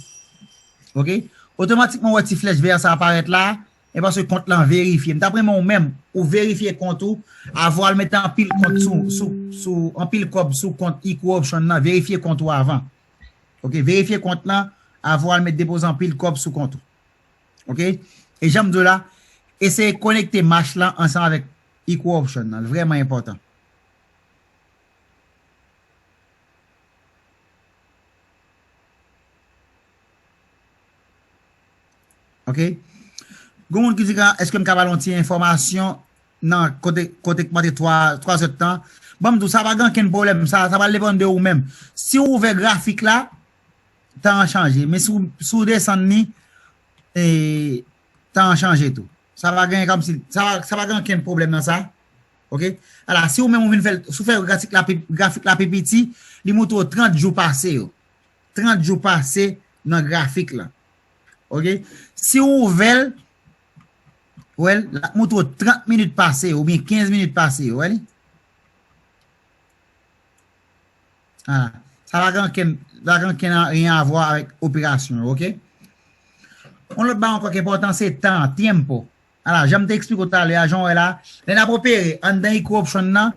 Oke? Otomatikman w wè ti flèch vè sa parèt la, e paske kont lan verifye. M t ap renmen ou menm, ou verifye kont ou, avan w al mete anpil kont sou, sou, sou, anpil kòb sou kont Equ Option nan, verifye kont ou avan. Oke, verifye kont lan avan w al met depoze anpil kòb sou kont ou. Oke? E jan m di w la, eseye konekte match lan ansanm avèk Equ Option nan. L vrèman enpòtan. Oke? Gon moun ki di, "Èske m ka ba l yon ti enfòmasyon nan kote, kote k mande twa, twa zè tan?" Ban m di w, sa pa gen okenn pwoblèm. Sa, sa pral depann de ou menm. Si w ouvè grafik la, tan an chanje. Men si w, si w desann li, e, tan an chanje tou. Sa pa gen kòmsi, sa pa, sa pa gen okenn pwoblèm nan sa. Oke? Ala, si ou menm ou vin fè l, si w fè grafik la pi, grafik la pi piti, li montre w trant jou pase yo. Trant jou pase nan grafik la. Oke? Si w ouvè l, w wè l, l ap montre w trant minit pase yo, oubyen kenz minit pase yo, w wè li? Ah, sa pa gen ankenn, pa gen ankenn anyen a vwa avèk operasyon yo, oke? Yon lòt bagay ankò ki enpòtan, se tan an, tiempo. Ala, jan m te eksplike w talè a, jan w wè la, lè n ap opere anndan Equ Option nan,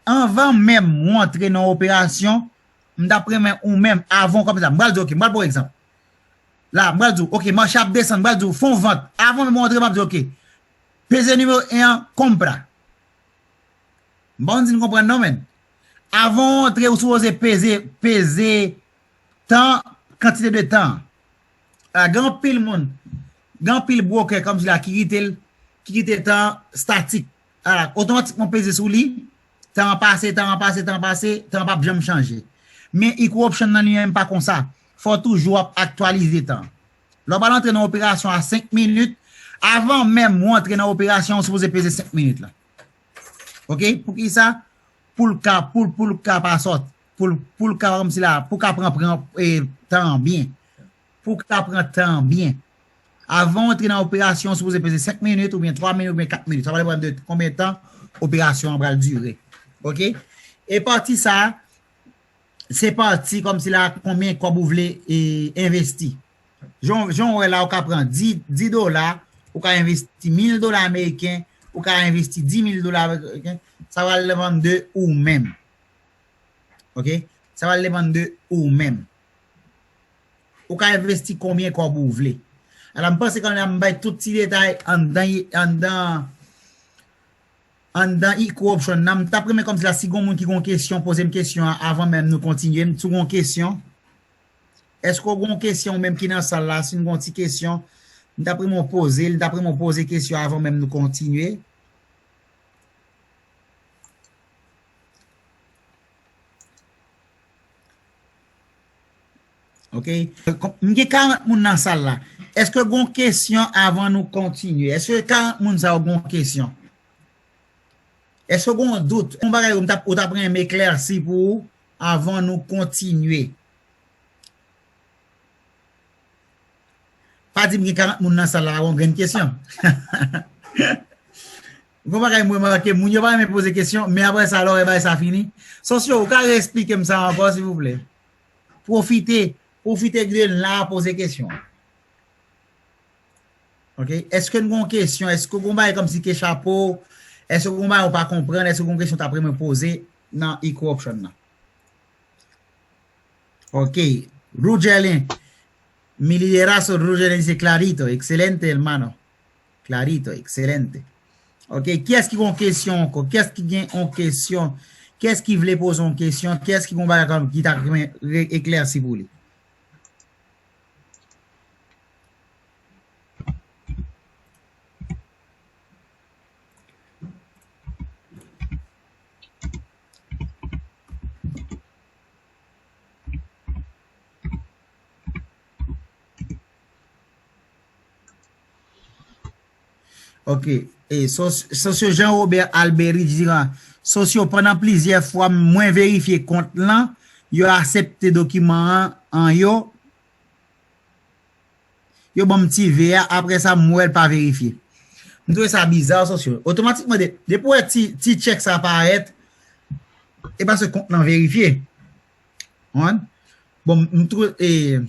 anvan menm ou antre nan operasyon, m t ap renmen ou menm, avan w kòmanse, m pral di, oke, m pral pran yon egzanp. La, m pral di w, oke, mache ap desann, m pral di w, fè yon vant. Avan menm ou antre, m ap di, oke, peze nimewo en an, compra. M pa konn si n konprann non, men. Avan w antre, ou sipoze peze, peze tan, kantite de tan. A, gen anpil moun, gen anpil broker kòmsi la ki kite l, ki kite tan statik. A, otomatikman peze sou li, tan an pase, tan an pase, tan an pase, tan an p ap janm chanje. Men equal option nan li menm pa konsa. Fò w toujou ap aktyalize tan. Lè w pral antre nan operasyon a senk minit, avan menm ou antre nan operasyon, ou sipoze peze senk minit la. Oke? Poukisa? Pou l ka, pou, pou l ka pa sòt, pou l, pou l ka kòmsi la, pou l ka pran, pran, e, tan an byen. Pou l ka pran tan an byen. Avan w antre nan operasyon, ou sipoze peze senk minit, oubyen twa minit, oubyen kat minit. Sa va depann de konbyen tan operasyon an pral dire. Oke? E pati sa a, se pati kòmsi la konbyen kòb ou vle, e, envesti. Jan, jan w wè la, ou ka pran dis, dis dola, ou ka envesti mil dola ameriken, ou ka envesti dis mil dola ameriken, sa va depann de ou menm. Oke? Sa va depann de ou menm. Ou ka envesti konbyen kòb ou vle. Ala, m panse kanmenm m bay tout ti detay anndan, anndan, anndan equal option nan. M t ap renmen kòmsi la, si gon moun ki gon kesyon, poze m kesyon an avan menm nou kontinye. M si w gon kesyon, èske w gon kesyon ou menm ki nan sal la? Si n gon ti kesyon, m t ap renmen w poze l, m t ap renmen w poze kesyon avan menm nou kontinye. Oke? M gen karant moun nan sal la. Èske gon kesyon avan nou kontinye? Èske karant moun sa yo gon kesyon? Èske gon dout? Yon bagay ou t ap, ou t ap renmen eklèsi pou ou avan nou kontinye? Pa di m gen karant moun nan sal la pa gon grenn kesyon. Gon bagay m remake, moun yo pa renmen poze kesyon, men apre sa, lè w wè bagay sa fini. Sosyo, ou ka reesplike m sa ankò, silvouplè? Pwofite, pwofite de la poze kesyon. Oke? Èske n gon kesyon? Èske gon bagay kòmsi ke chapo? Èske gon bagay ou pa konprann? Èske gon kesyon w t ap renmen poze nan equal option nan? Ok. Rugelin. Mi liderazgo, Rugelin dice clarito, excelente, hermano. Clarito, excelente. Ok, kiyès ki gon kesyon ankò? Kiyès ki gen on kesyon? Kiyès ki vle poze on kesyon? Kiyès ki gon bagay ki ta renmen re-, eklèsi pou li? Ok. E, Sosyo Jean Robert Alberich Durand, Sosyo, pandan plizyè fwa, mwen verifye kont lan, yo aksepte dokiman an, an yo, yo ban m ti ve a, apre sa, m wè l pa verifye. M twouve sa biza, Sosyo. Otomatikman, de, depi w wè ti, ti tchèk sa parèt, e paske kont lan verifye. Konprann? Bon, m twou-, e,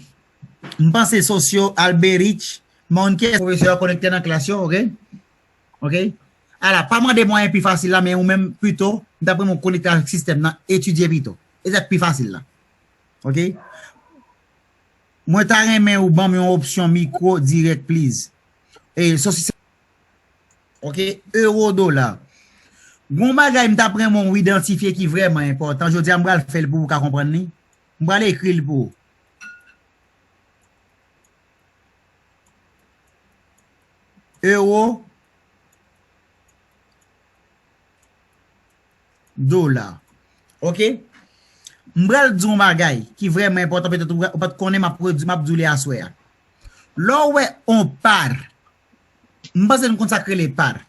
m panse Sosyo Alberich, m pa konn kiyès pwofesè yo konekte nan klas yo, ok? Ok? Ala, pa mande mwayen pi fasil la, men ou menm pito, m t ap renmen w konekte avèk sistèm nan, etidye pito. E sa k pi fasil la. Ok? Mwen ta renmen ou ban m yon opsyon mikwo dirèk, please. E, Sosyo, ok, euro, dola. Gon bagay m t ap renmen w idantifye ki vrèman enpòtan. Jodi a, m pral fè l pou ou ka konprann li. M pral ekri l pou ou. Euro, dola. Ok? M pral di yon bagay ki vrèman enpòtan, petèt ou, ou pa t konnen, m ap redi, m ap di w li aswè a. Lè w wè on par, m panse nou konn sa k rele par.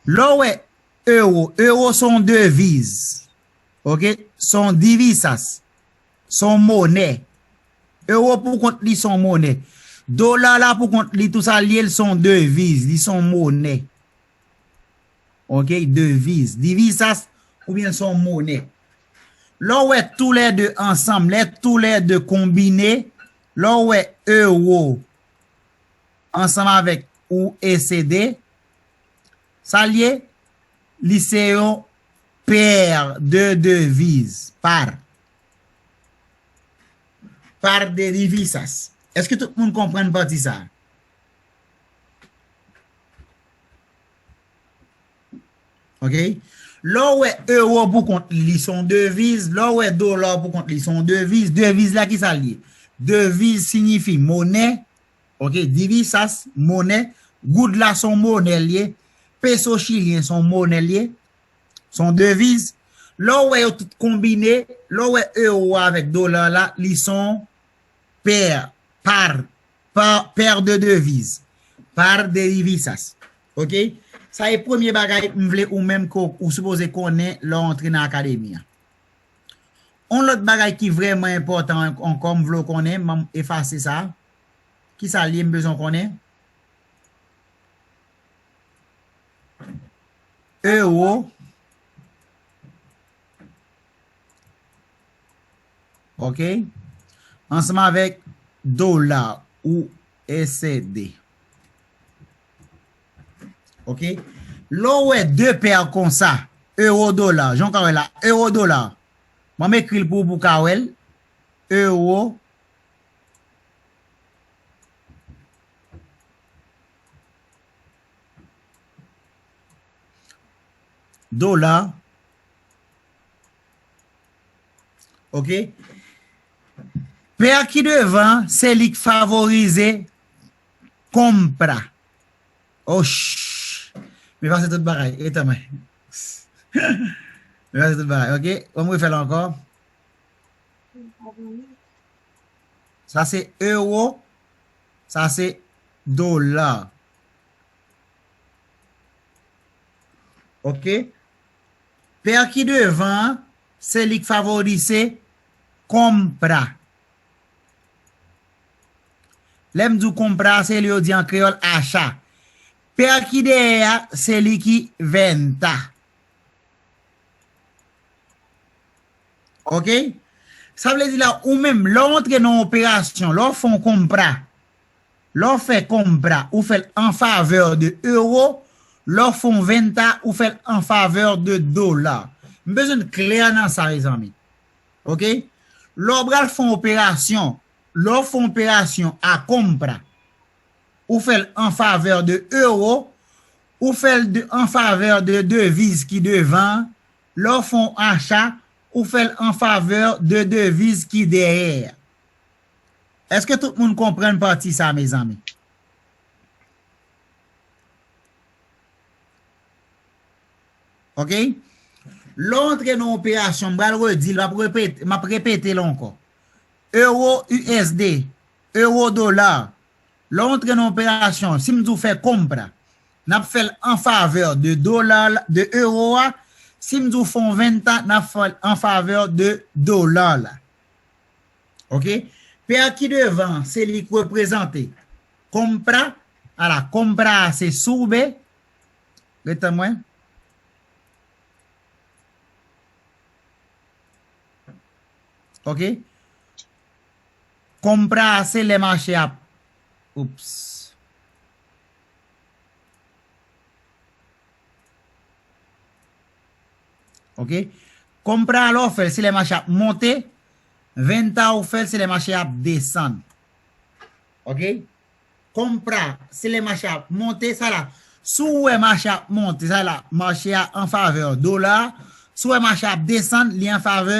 Lè w wè euro, euro se yon deviz. Ok? Se yon divisas. Se yon monè. Euro pou kont li se yon monè. Dola la pou kont li, tou sa l ye, l se yon deviz, li se yon monè. Ok? Deviz. Divisas oubyen l se yon monè. Lè w wè toulède ansanm, lè toulède konbine, lè w wè euro ansanm avèk U S D, sa l ye? Li se yon paire de devises, par. Par de divisas. Èske tout moun konprann pati sa a? Ok? Lè w wè ewo pou kont li se yon deviz, lè w wè dola pou kont li se yon deviz, deviz la ki sa l ye? Deviz siyifi monè, ok, divisas, monè, goud la se yon monè l ye, peso chilyen se yon monè l ye, se yon deviz. Lè w wè yo tout konbine, lè w wè ewo a avèk dola la, li se yon pè, par, pa, pè de deviz, par de divisas. Ok? Sa e premye bagay m vle ou menm ke w, ou sipoze konnen lè w antre nan akademi an. On lòt bagay ki vrèman enpòtan an-, ankò, m vle w konnen, m efase sa. Ki sa l ye m bezwen w konnen? Ewo. Ok? Ansanm avèk dola ou S D. Ok? Lè w wè de pè konsa, ewo dola, jan w ka wè la, ewo dola. Ban m ekri l pou ou, pou w ka wè l. Ewo dola. Ok? Pè ki devan, se li k favorize compra. Oh, ch. M efase tout bagay. Etan mwen. M efase tout bagay. Ok? Ban m refè l ankò. Sa se ewo. Sa se dola. Ok? Pè ki devan an, se li k favorize compra. Lè m di w compra, se li yo di an kreyòl acha. Pè ki dèyè a, se li ki venta. Ok? Sa vle di la, ou menm, lè w antre nan yon operasyon, lè w fè yon compra, lè w fè compra, ou fè l an favè de ewo, lè w fè yon venta, ou fè l an favè de dola. M bezwen n klè nan sa, mezanmi. Ok? Lè w pral fè yon operasyon, lè w fè yon operasyon a compra, ou fè l an favè de ewo, ou fè l de, an favè de deviz ki devan, lè w fè yon acha, ou fè l an favè de deviz ki dèyè. Èske tout moun konprann pati sa, mezanmi? Ok? Lè w antre nan operasyon, m pral redi l, m ap repete, m ap repete l ankò. Ewo U S D, ewo dola. Lè w antre nan operasyon, si m di w fè compra, n ap fè l an favè de dola, de ewo a. Si m di w fè yon venta, n ap fè l an favè de dola la. Ok? Pè ki devan, se li k reprezante compra. Ala, compra a se soube. Ret tann mwen. Ok? Compra a se lè mache ap, oups. Ok? Compra a lè w fè l, se lè mache ap monte. Venta ou fè l, se lè mache ap desann. Ok? Compra, se lè mache ap monte, sa la. Si w wè mache ap monte, sa la, mache a an favè dola. Si w wè mache ap desann, li an favè,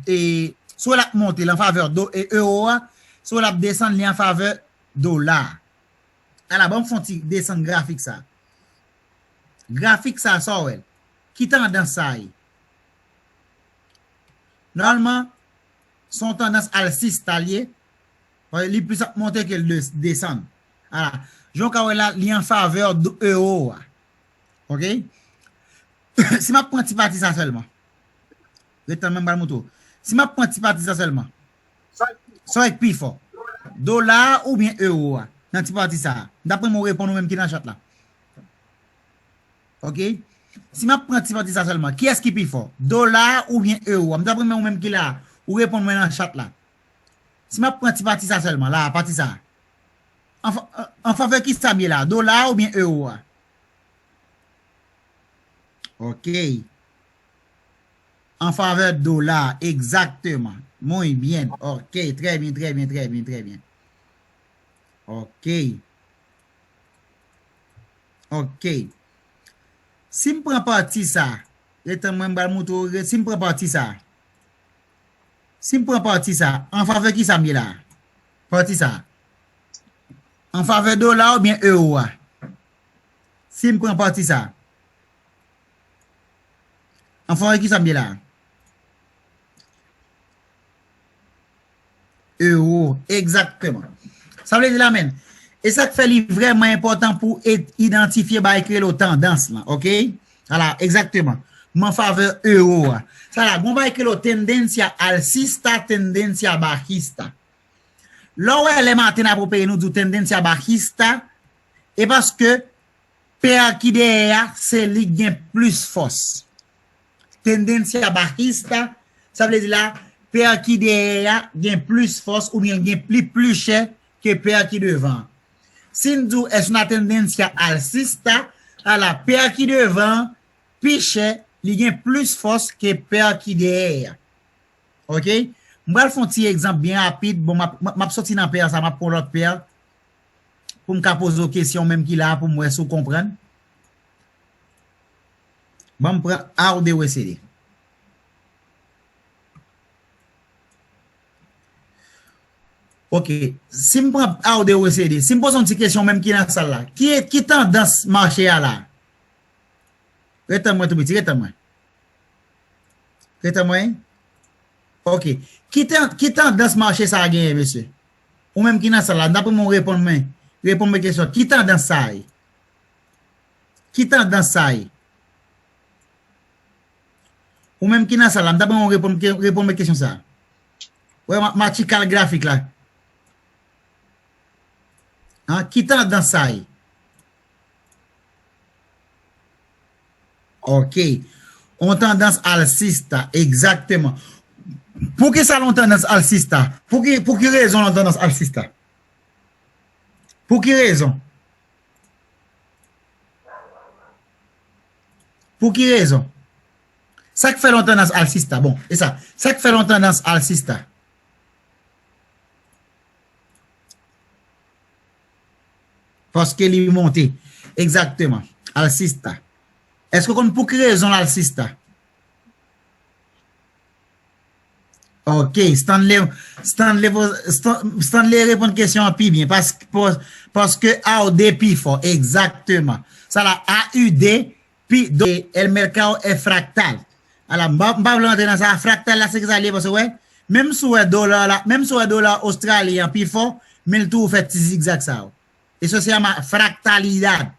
e, si w wè l ap monte, li an favè do, e, ewo a. Si w wè l ap desann, li an favè dola. Ala, ban m fè yon ti desann grafik sa. Grafik sa, sa w wè l? Ki tandans sa ye? Nòmalman, se yon tandans alsista l ye. Li plis ap monte ke l de-, desann. Ala. Jan w ka wè la, li an favè de ewo a. Ok? Si m ap pran ti pati sa sèlman. Ret tann mwen, m pral montre w. Si m ap pran ti pati sa sèlman, sa w wè k pi fò? Dola a oubyen ewo a? Nan ti pati sa a. M t ap renmen w reponn ou menm ki nan chat la. Ok? Si m ap pran ti pati sa sèlman, kiyès ki pi fò? Dola a oubyen ewo a? M t ap renmen ou menm ki la a, ou reponn mwen nan chat la. Si m ap pran ti pati sa sèlman, la a, pati sa a. An fa-, an favè ki sa m ye la? Dola a oubyen ewo a? Ok. An favè dola a, egzakteman. Muy bien. Ok, trè byen, trè byen, trè byen, trè byen. Ok. Ok. Si m pran pati sa, ret tann mwen, m pral montre w, si m pran pati sa, si m pran pati sa, an favè ki sa m ye la? Pati sa. An favè dola oubyen ewo a? Si m pran pati sa, an favè ki sa m ye la? Ewo, egzakteman. Sa vle di la menm. E sa k fè li vrèman enpòtan pou ed-, idantifye bagay ki rele w tandans lan, oke? Ala, egzakteman. M an favè ewo a. Sa la, gon bagay ki rele w tendencia alcista, tendencia bajista. Lè w wè lè maten n ap opere, nou di w tendencia bajista, e paske pè a ki dèyè a, se li k gen plis fòs. Tendencia bajista, sa vle di la, pè a ki dèyè a gen plis fòs oubyen gen pli, pli chè ke pè a ki devan. Si n di w es una tendencia alcista, ala pè a ki devan pi chè, li gen plis fòs ke pè a ki dèyè a. Oke? M pral fè yon ti egzanp byen rapid. Bon, m ap, m ap, m ap soti nan pè a sa, m ap pran lòt pè a pou m ka poze w kesyon menm ki la pou m wè si w konprann. Ban m pran A O D W C D. Oke, si m pran A O D W C D, si m poze yon ti kesyon menm ki nan sal la, ki, ki tandans mache a la? Ret tann mwen tou piti, ret tann mwen. Ret tann mwen. Oke. Ki tan-, ki tandans mache sa a genyen, mesye? Ou menm ki nan sal la, m ta renmen w reponn mwen, reponn mwen kesyon. Ki tandans sa a ye? Ki tandans sa a ye? Ou menm ki nan sal la, m ta renmen w reponn, reponn mwen kesyon sa a. Wè, m a, m a tcheke grafik la. An, ki tandans sa a ye? Oke. On tandans alsista, egzakteman. Poukisa l on tandans alsista? Pou ki, pou ki rezon l on tandans alsista? Pou ki rezon? Pou ki rezon? Sa k fè l on tandans alsista? Bon, e sa. Sa k fè l on tandans alsista? Paske li monte. Egzakteman. Alsista. Èske w konn pou ki rezon l alsista? Ok, Stanley, Stanley, Stan-, Stanley reponn kesyon an pi byen. Pas-, pas-, paske A U D pi fò. Egzakteman. Sa la, A U D pi, do, el mercado es fractal. Ala, m pa, m pa vle rantre nan sa. Fraktal la, se ki sa l ye, paske, wè, menm si w wè dola la, menm si w wè dola ostralyen an pi fò, men l toujou fè ti zigzag sa yo. Eso se llama fractalidad.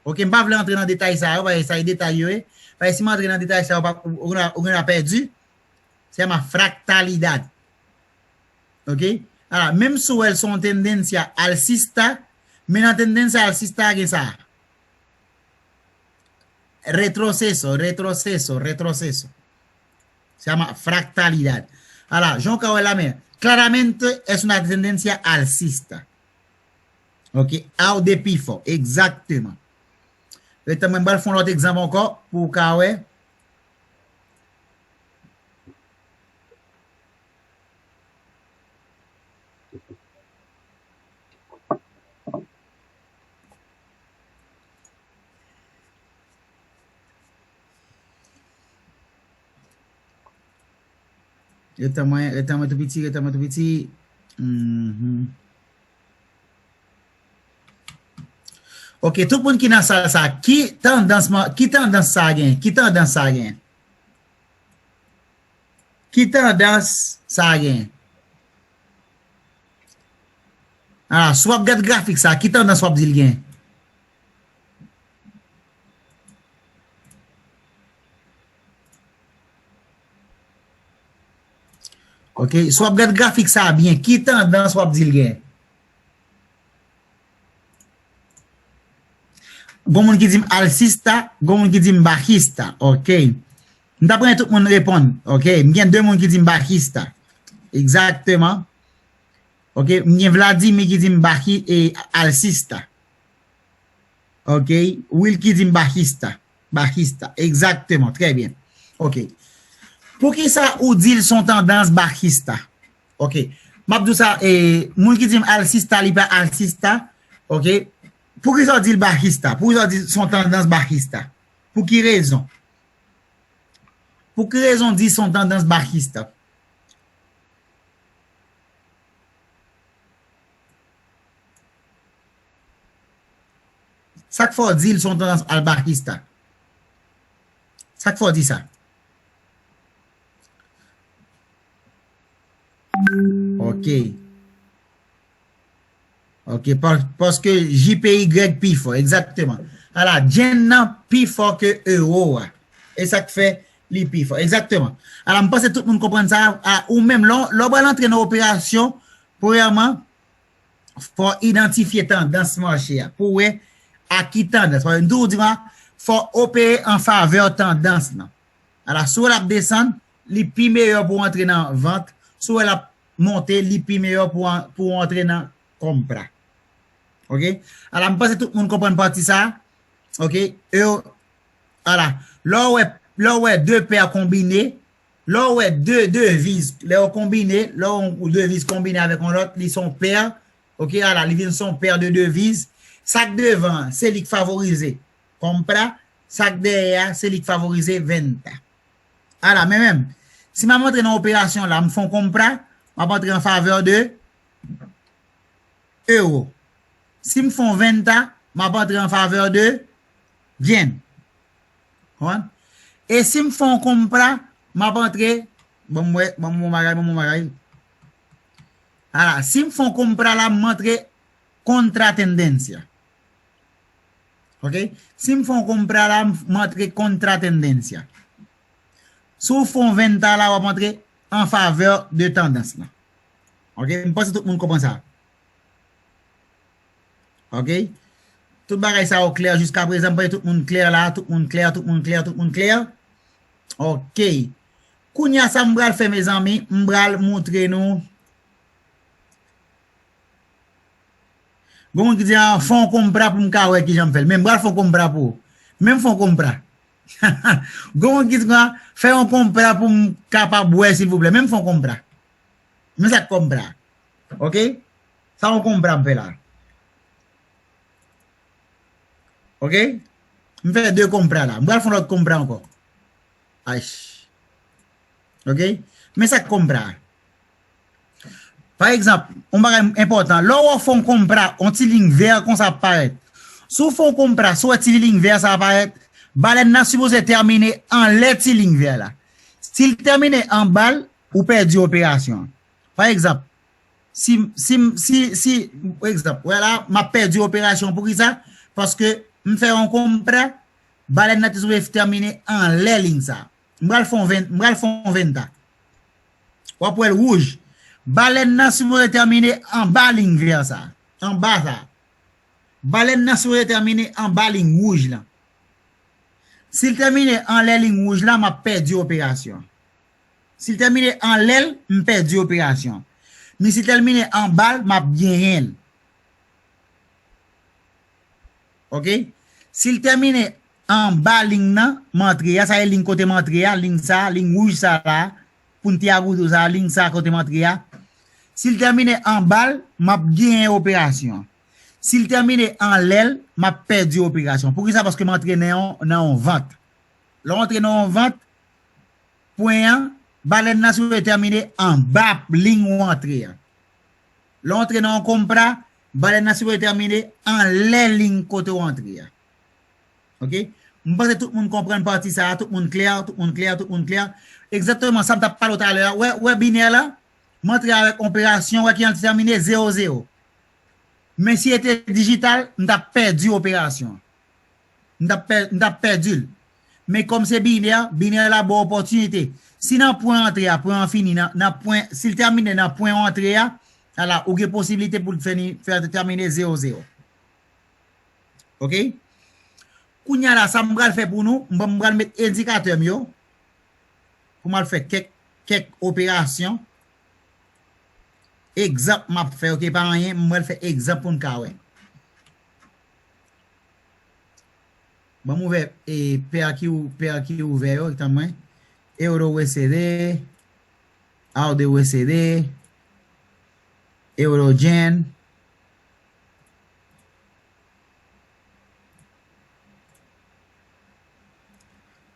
Ok, m pa vle rantre nan detay sa yo, paske sa e detay yo ye. Paske si m antre nan detay sa yo, w pa, ou, ou, ou gentan pèdi. Se llama fractalidad. Ok? Ala, menm si w wè l se yon tendencia alcista, men nan tendencia alcista a gen sa. Retroceso, retroceso, retroceso. Se llama fractalidad. Ala, jan w ka wè la, men, claramente es una tendencia alcista. Ok, A U D pi fò, egzakteman. Ret tann mwen, m pral fè yon lòt egzanp ankò pou w ka wè. Ret tann mwen, ret tann mwen tou piti, ret tann mwen tou piti. Mhm. Ok, tout moun ki nan sal sa, ki tandans, ki tandans sa gen? Ki tandans sa gen? Ki tandans sa gen? Ah, si w ap gad grafik sa, ki tandans w ap di l gen? Ok, si w ap gad grafik sa byen, ki tandans w ap di l gen? Gon moun ki di m alsista, gon moun ki di m bajista. Ok. M t ap renmen tout moun reponn. Ok. M gen de moun ki di m bajista. Egzakteman. Ok. M gen Vladimir ki di m baji-, e, alsista. Ok. Wilky di m bajista. Bajista. Egzakteman. Trè byen. Ok. Poukisa ou di l se yon tandans bajista? Ok. M ap di w sa, e, moun ki di m alsista, li pa alsista. Ok. Poukisa w di l bajista? Poukisa w di l se yon tandans bajista? Pou ki rezon? Pou ki rezon di se yon tandans bakista? Sa k fè w di l se yon tandans albakista? Sa k fè w di sa? Ok. Ok, pa- paske J P Y pi fò, egzakteman. Ala, yen nan pi fò ke ewo a. E sa k fè li pi fò. Egzakteman. Ala, m panse tout moun konprann sa. A, ou menm, lè w- lè w pral antre nan operasyon, premyèman, fò w idantifye tandans mache a pou w wè a ki tandans. Paske m toujou di w, fò w opere an favè tandans lan. Ala, si w wè l ap desann, li pi meyè pou w antre nan vant. Si w wè l ap monte, li pi meyè pou an- pou w antre nan konpra. Ok? Ala, m panse tout moun konprann pati sa. Ok? E, ala, lè w wè, lè w wè de pè konbine, lè w wè de deviz, lè yo konbine, lè yon deviz konbine avèk yon lòt, li se yon pè, ok, ala, li vin se yon pè de deviz. Sa k devan an, se li k favorize konpra, sa k dèyè a, se li k favorize venta. Ala, men menm, si m ap antre nan operasyon la, m fè yon konpra, m ap antre an favè de ewo. Si m fè yon venta, m ap antre an favè de yen. Konprann? E si m fè yon konpra, m ap antre, ban m wè, ban m wè yon bagay, ban m wè yon bagay. Ala, si m fè yon konpra la, m antre kontra tendencia. Ok? Si m fè yon konpra la, m antre kontra tendencia. Si w fè yon venta la, w ap antre an favè de tandans lan. Ok? M panse tout moun konprann sa. Ok? Tout bagay sa yo klè jiska prezan, m panse tout moun klè la, tout moun klè, tout moun klè, tout moun klè. Ok. Kounye a sa m pral fè, mezanmi, m pral montre nou. Gon moun ki di, "Ah, fè yon konpra pou m ka wè kijan m fè l." Men m pral fè yon konpra pou ou. Men m fè yon konpra. Gon moun ki di, "Ah, fè yon konpra pou m kapab wè, silvouplè." Men m fè yon konpra. Men sa k konpra. Ok? Sa yon konpra m fè la. Ok? M fè de konpra la. M pral fè yon lòt konpra ankò. Ach. Ok? Men sa k konpra. Pa egzanp, yon bagay enpòtan. Lè w fè yon konpra, yon ti liy vè konsa ap parèt. Si w fè yon konpra, si w wè ti liy vè sa ap parèt, balèn nan sipoze tèmine anlè ti liy vè la. Si l tèmine anba l, ou pèdi operasyon an. Pa egzanp, si, si, si, si, pa egzanp, wè la, m ap pèdi operasyon. Poukisa? Paske m fè yon konpra, balèn nan te sipoze tèmine anlè liy sa. M pral fè yon ven-, m pral fè yon venta. W ap wè l wouj. Balèn nan sipoze tèmine anba liy vè sa. Anba sa. Balèn nan sipoze tèmine anba liy wouj lan. Si l tèmine anlè liy wouj la, m ap pèdi operasyon. Si l tèmine anlè l, m pèdi operasyon. Men si l tèmine anba l, m ap genyen l. Ok? Si l tèmine anba liy nan, m antre a, sa e liy kote m antre a, liy sa, liy wouj sa la, pou n te agoute sa, liy sa kote m antre a. Si l tèmine anba l, m ap genyen operasyon an. Si l tèmine anlè l, m ap pèdi operasyon. Poukisa? Paske m antre nan yon, nan yon vant. Lè w antre nan yon vant, pwen an, balèn nan sipoze tèmine anba liy ou antre a. Lè w antre nan yon konpra, balèn nan sipoze tèmine anlè liy kote w antre a. Ok? M panse tout moun konprann pati sa a, tout moun klè, tout moun klè, tout moun klè. Egzakteman sa m t ap pale w talè a. Wè, wè binè la, m antre avèk operasyon, wè ki an tèmine zewo zewo. Men si se te dijital, m t ap pèdi operasyon an. M t ap pè-, m t ap pèdi l. Men kòm se binè, binè la ba w opòtinite. Si nan pwen antre a, pwen an fini, nan, nan pwen, si l tèmine nan pwen w antre a, ala, ou gen posiblite pou l fini, fè tèmine zewo zewo. Ok? Kounye a la, sa m pral fè pou nou, m, m pral met endikatè m yo, pou m al fè kèk, kèk operasyon. Egzanp m ap fè, ok, pa anyen, m pral fè egzanp pou n ka wè. Ban m ouvè, e, pè ki ou-, pè ki ouvè yo, tann mwen. Euro U S D, A U D U S D, Euro Yen. Ok.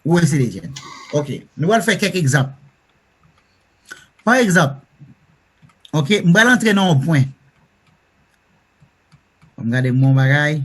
Ou eseye de jwenn. Ok, nou pral fè kèk egzanp. Pa egzanp, ok, m pral antre nan yon pwen. Ban m gade m yon bagay.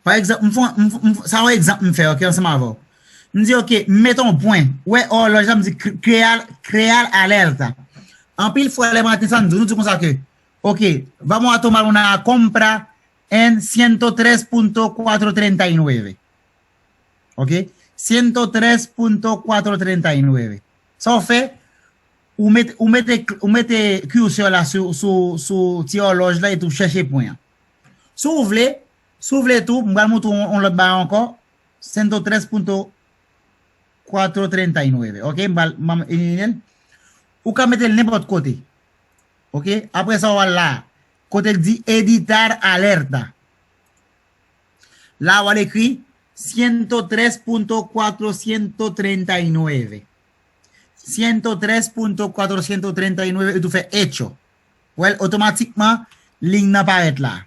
Pa egzanp, m fè, m, m, sa yon egzanp m fè, ok, ansanm avè w. M di, ok, m met yon pwen. Ou wè, òlòj la, m di, cre-, crear, crear alerta. Anpil fwa, lè maten, sa n di, nou di konsa ke, ok, vamos a tomar una compra en ciento tres punto cuatro treinta y nueve. Ok? Ciento tres punto cuatro treinta y nueve. Sa w fè, ou mete, ou mete, ou mete curseur la sou, sou, sou ti òlòj la epi w chèche pwen an. Si w vle, si w vle tou, m pral montre w yon, yon lòt bagay ankò. Ciento tres punto cuatro treinta y nueve. Ok? M pral, m pral elimine l. Ou ka mete l nenpòt kote. Ok? Apre sa, w al la. Kote l di editar alerta. La, w al ekri ciento tres punto cuatrocientos treinta y nueve. Ciento tres punto cuatrocientos treinta y nueve, epi w fè hecho. Ou wè l, otomatikman, liy nan parèt la.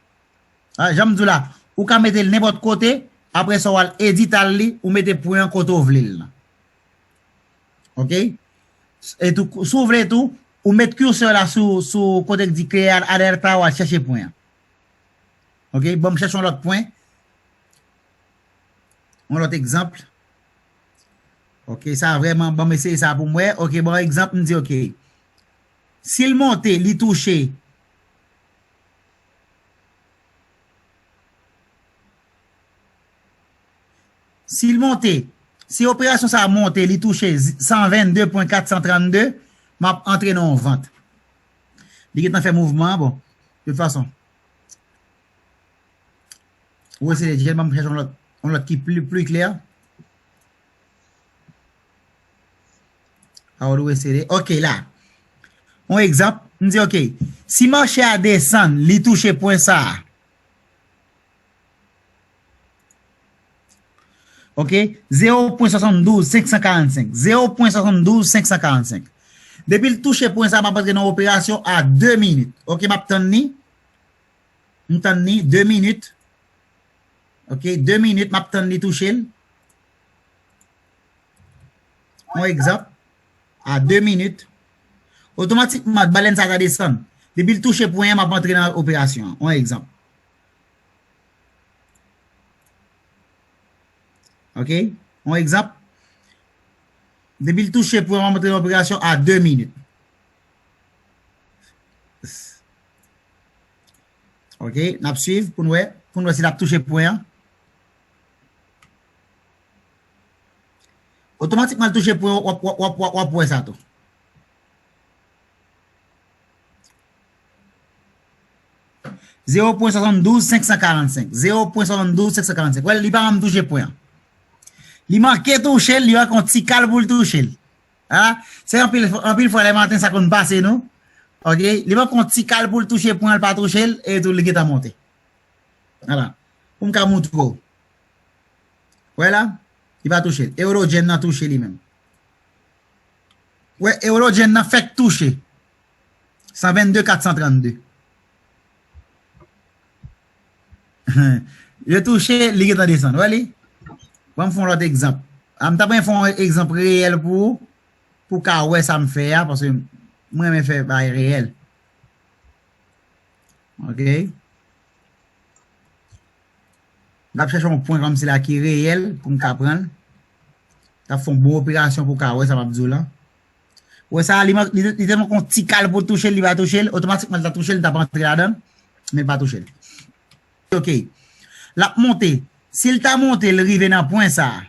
Ah, jan m di w la, ou ka mete l nenpòt kote, apre sa, w al editar li, ou mete pwen an kote w vle l lan. Ok? E tou, si w vle tou, ou met curseur la sou, sou kote k di crear alerta, w al chèche pwen an. Ok? Bon, m chèche yon lòt pwen. Yon lòt egzanp. Ok, sa vrèman, bon, m eseye sa pou m wè. Ok, bon, egzanp, m di, ok. Si l monte, li touche. Si l monte, si operasyon sa a monte, li touche san venn de pwen kat san trannde, m ap antre nan yon vant. Li gentan fè mouvman an, bon, de tout fason. Ou eseye de jwenn, ban m chèche yon lòt, yon lòt ki pli, pli klè. How do we say it? Ok, la. Yon egzanp, m di, ok, si mache a desann, li touche pwen sa a. Ok, zewo pwen swasanndouz senk san karannsenk. Zewo pwen swasanndouz senk san karannsenk. Depi l touche pwen sa a, m ap antre nan operasyon a de minit. Ok, m ap tann li. M tann li de minit. Ok, de minit, m ap tann li touche l. Yon egzanp, a de minit, otomatikman, balèn sa ta desann. Depi l touche pwen an, m ap antre nan operasyon an. Yon egzanp. Ok? Yon egzanp. Depi l touche pwen an, m ap antre nan operasyon a de minit. Ok, n ap swiv pou n wè, pou n wè si l ap touche pwen an. Otomatikman, l touche pwen an, w ap, w ap, w ap, w ap, w ap wè sa tou. Zewo pwen swasanndouz senk san karannsenk. Zewo pwen swasanndouz senk san karannsenk. Wè, li pa janm touche pwen an. Li manke touche l, li manke yon ti kal pou l touche l. A, se anpil, anpil fwa lè maten sa konn pase nou. Ok, li manke yon ti kal pou l touche pwen an, l pa touche l, e tou li gentan monte. Vwala. Pou m ka montre w. Wè la, li pa touche l. Eurodyen nan touche li menm. Wè, Eurodyen nan fèk touche. San venn de kat san trannde. Yo touche, li gentan desann. Wè li? Ban m fè yon lòt egzanp. A, m ta renmen fè yon egzanp reyèl pou ou, pou w ka wè sa m fè a, paske m renmen fè bagay reyèl. Ok? M ap chèche yon pwen kòmsi la ki reyèl pou m ka pran l. T ap fè yon bon operasyon pou w ka wè sa m ap di w lan. Wè sa, li, man- li, li te manke yon ti kal pou l touche l, li pa touche l, otomatikman l ta touche l, li t ap antre ladan l, men l pa touche l. Ok. L ap monte. Si l ta monte, l rive nan pwen sa a,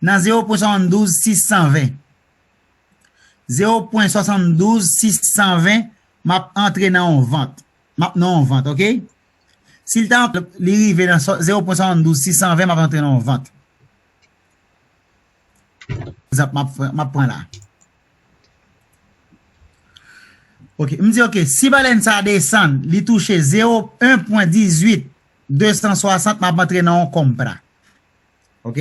nan zewo pwen swasanndouz sis san ven. Zewo pwen swasanndouz sis san ven, m ap antre nan yon vant. M ap nan yon vant, ok? Si l ta, li rive nan so- zewo pwen swasanndouz sis san ven, m ap antre nan yon vant. Egzanp, m ap, m ap pran la. Ok, m di, ok, si balèn sa a desann, li touche zewo, en pwen dizuit de san swasant, m ap antre nan yon konpra. Ok?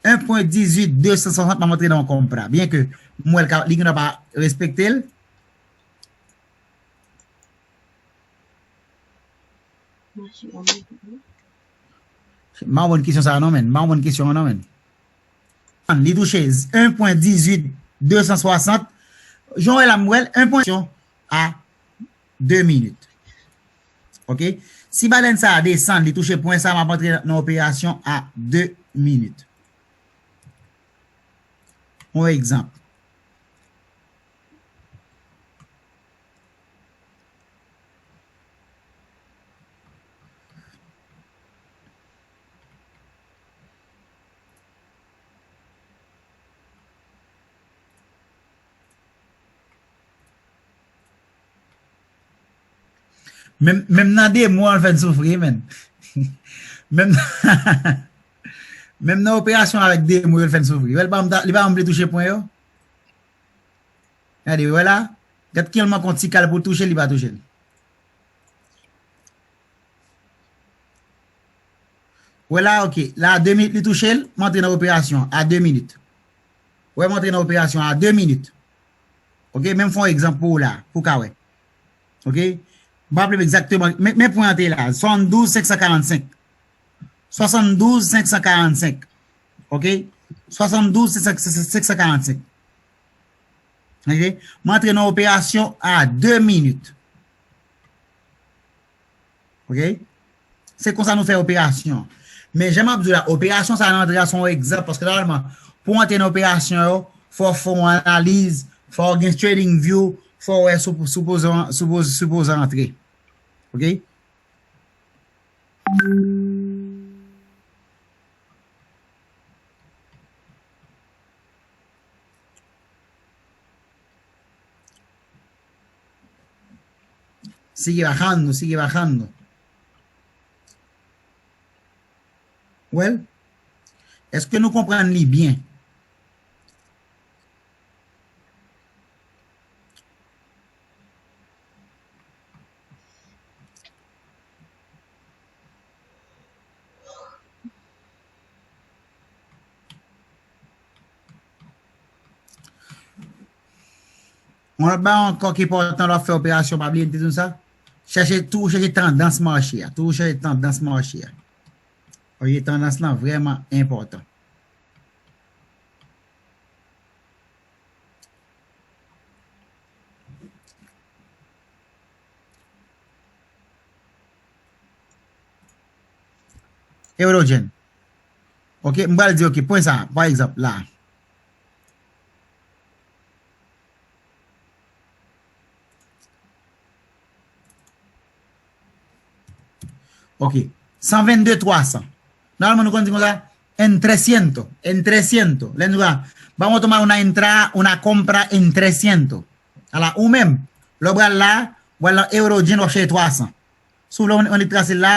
En pwen dizuit de san swasant, m ap antre nan yon konpra. Byen ke m wè l ka, li gen dwa pa respekte l. M pa konprann kesyon sa a non, menn. M pa konprann kesyon an non, menn. Li touche en pwen dizuit de san swasant. Jan w wè la, m wè l, en pwen a de minit. Ok? Si balèn sa a desann, li touche pwen sa a, m ap antre nan operasyon a de minit. Yon egzanp. Menm, menm nan demo, yo fè n soufri, menn. Menm, menm nan operasyon avèk demo, yo fè n soufri. Wè, li pa, li pa vle touche pwen yo. Gade, wè la. Gad ki manke yon ti kal pou touche, li pa touche l. Wè la, ok. La, a de minit li touche l, m antre nan operasyon a de minit. Wè, m antre nan operasyon a de minit. Ok, men m fè yon egzanp pou w la, pou w ka wè. Ok? M pa raple m egzakteman, men, men pwen an te la, swasanndouz senk san karannsenk. Swasanndouz senk san karannsenk. Ok? Swasanndouz senk san karannsenk. Ok? M antre nan operasyon a de minit. Ok? Se konsa nou fè operasyon. Men jan m ap di w la, operasyon sa nan antre a se yon egzanp, paske nòmalman, pou w antre nan operasyon yo, fò w fè yon analiz, fò w gen trading view, fò w wè si w, si w sipoze, sipoze, sipoze antre. Ok? Sigue bajando, sigue bajando. Well, èske nou konprann li byen? Yon lòt bagay ankò ki enpòtan lè w ap fè operasyon, pa bliye m te di nou sa. Chèche, toujou chèche tandans mache a. Toujou chèche tandans mache a. Ok, tandans lan vrèman enpòtan. Eurogen. Ok, m pral di, ok, pwen sa, pa egzanp, la. Ok. San vennde twa san. Nòmalman, nou konn di konsa, en trescientos, en trescientos. Lè nou a, vamos a tomar una entrada, una compra en trescientos. Ala, ou menm, lè w pral la, w pral nan Eurogen, w ap chèche twa san. Si w vle, w, w trase la,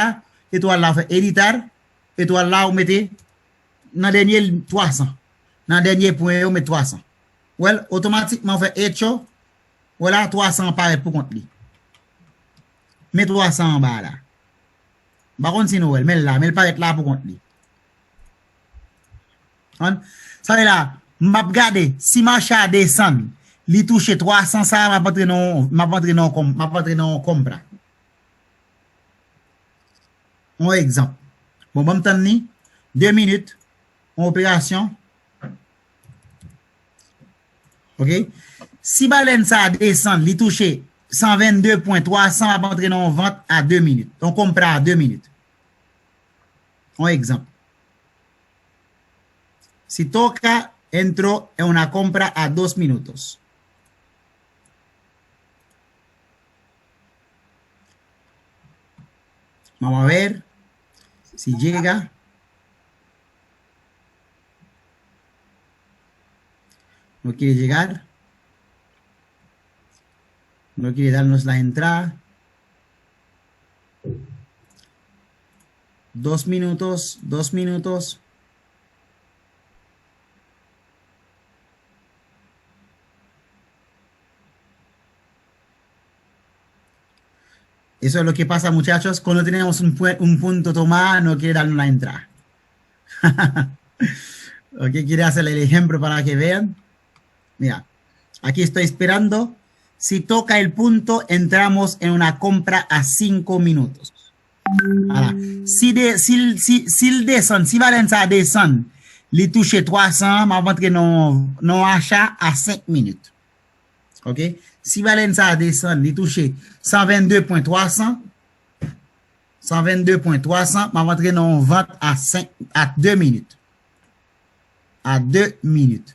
etwal la, w fè editar, etwal la, w mete nan dènye twa san. Nan dènye pwen yo, w met twa san. Well, otomatikman, w fè hecho, Wè la, twa san an parèt pou kont li. Men twa san anba a la. M pa konn si nou wè l, men l la, men l parèt la pou kont li. An? Sa vle la, m ap gade, si mache a desann, li touche twa san sa a, m ap antre nan, m ap antre nan, m ap antre nan yon konpra. Yon egzanp. Bon, ban m tann li. De minit. Yon operasyon. Ok? Si balèn sa a desann, li touche san vennde pwen twa san, ap antre nan yon vant a de minit. Yon konpra a de minit. Yon egzanp. Si toca, entro en una compra a dos minutos. Vamos a ver si llega. No quiere llegar. No quiere darnos la entrada. Dos minutos, dos minutos. Eso es lo que pasa, muchachos, cuando tenemos un, pue- un punto tomado, no quiere darnos la entrada. Ok, quiere hacer el ejemplo para que vean. Mira, aquí estoy esperando. Si toca el punto, entramos en una compra a cinco minutos. Ala. Si, de, si, si, si l desann, si balèn sa a desann, li touche twa san, m ap antre nan, nan acha a senk minit. Ok? Si balèn sa a desann, li touche san venn de pwen twa san, san venn de pwen twa san, m ap antre nan yon vant a senk, a de minit. A de minit.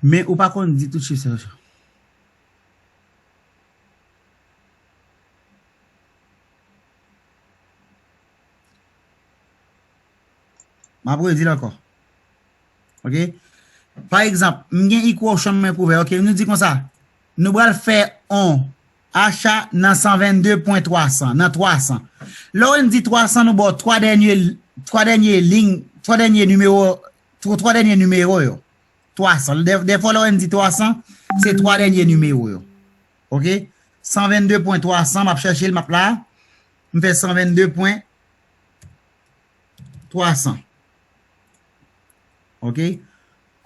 Men ou pa konn di tout chif sa yo. M ap redi l ankò. Ok? Pa egzanp, m gen equation mwen k ouvè. Ok, nou di konsa. Nou pral fè yon acha nan san venn de pwen twa san, nan twa san. Lè w di twa san, nou ba w twa dènye, twa dènye liy, twa dènye nimewo, twa, twa dènye nimewo yo. Twa san. Dè, dèfwa lè w di twa san, se twa dènye nimewo yo. Ok? San venn de pwen twa san, m ap chèche l, m ap la. M fè san venn de pwen twa san. Ok?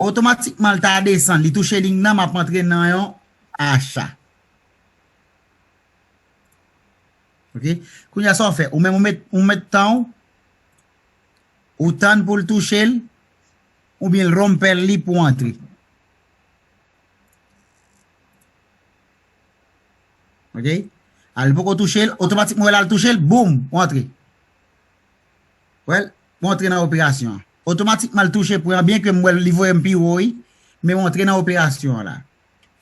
Otomatikman, l ta desann, li touche liy nan, m ap antre nan yon acha. Ok? Kounye a, sa w fè? Ou menm, ou met, ou met tan w, ou tann pou l touche l, oubyen l ronpè l li pou w antre. Ok? Al poko touche l, otomatikman, w wè l al touche l, boum, w antre. Wè l, w antre nan operasyon an. Otomatikman, l touche pwen an, byen ke m wè l, li voye m pi wo, wi, men w antre nan operasyon an la.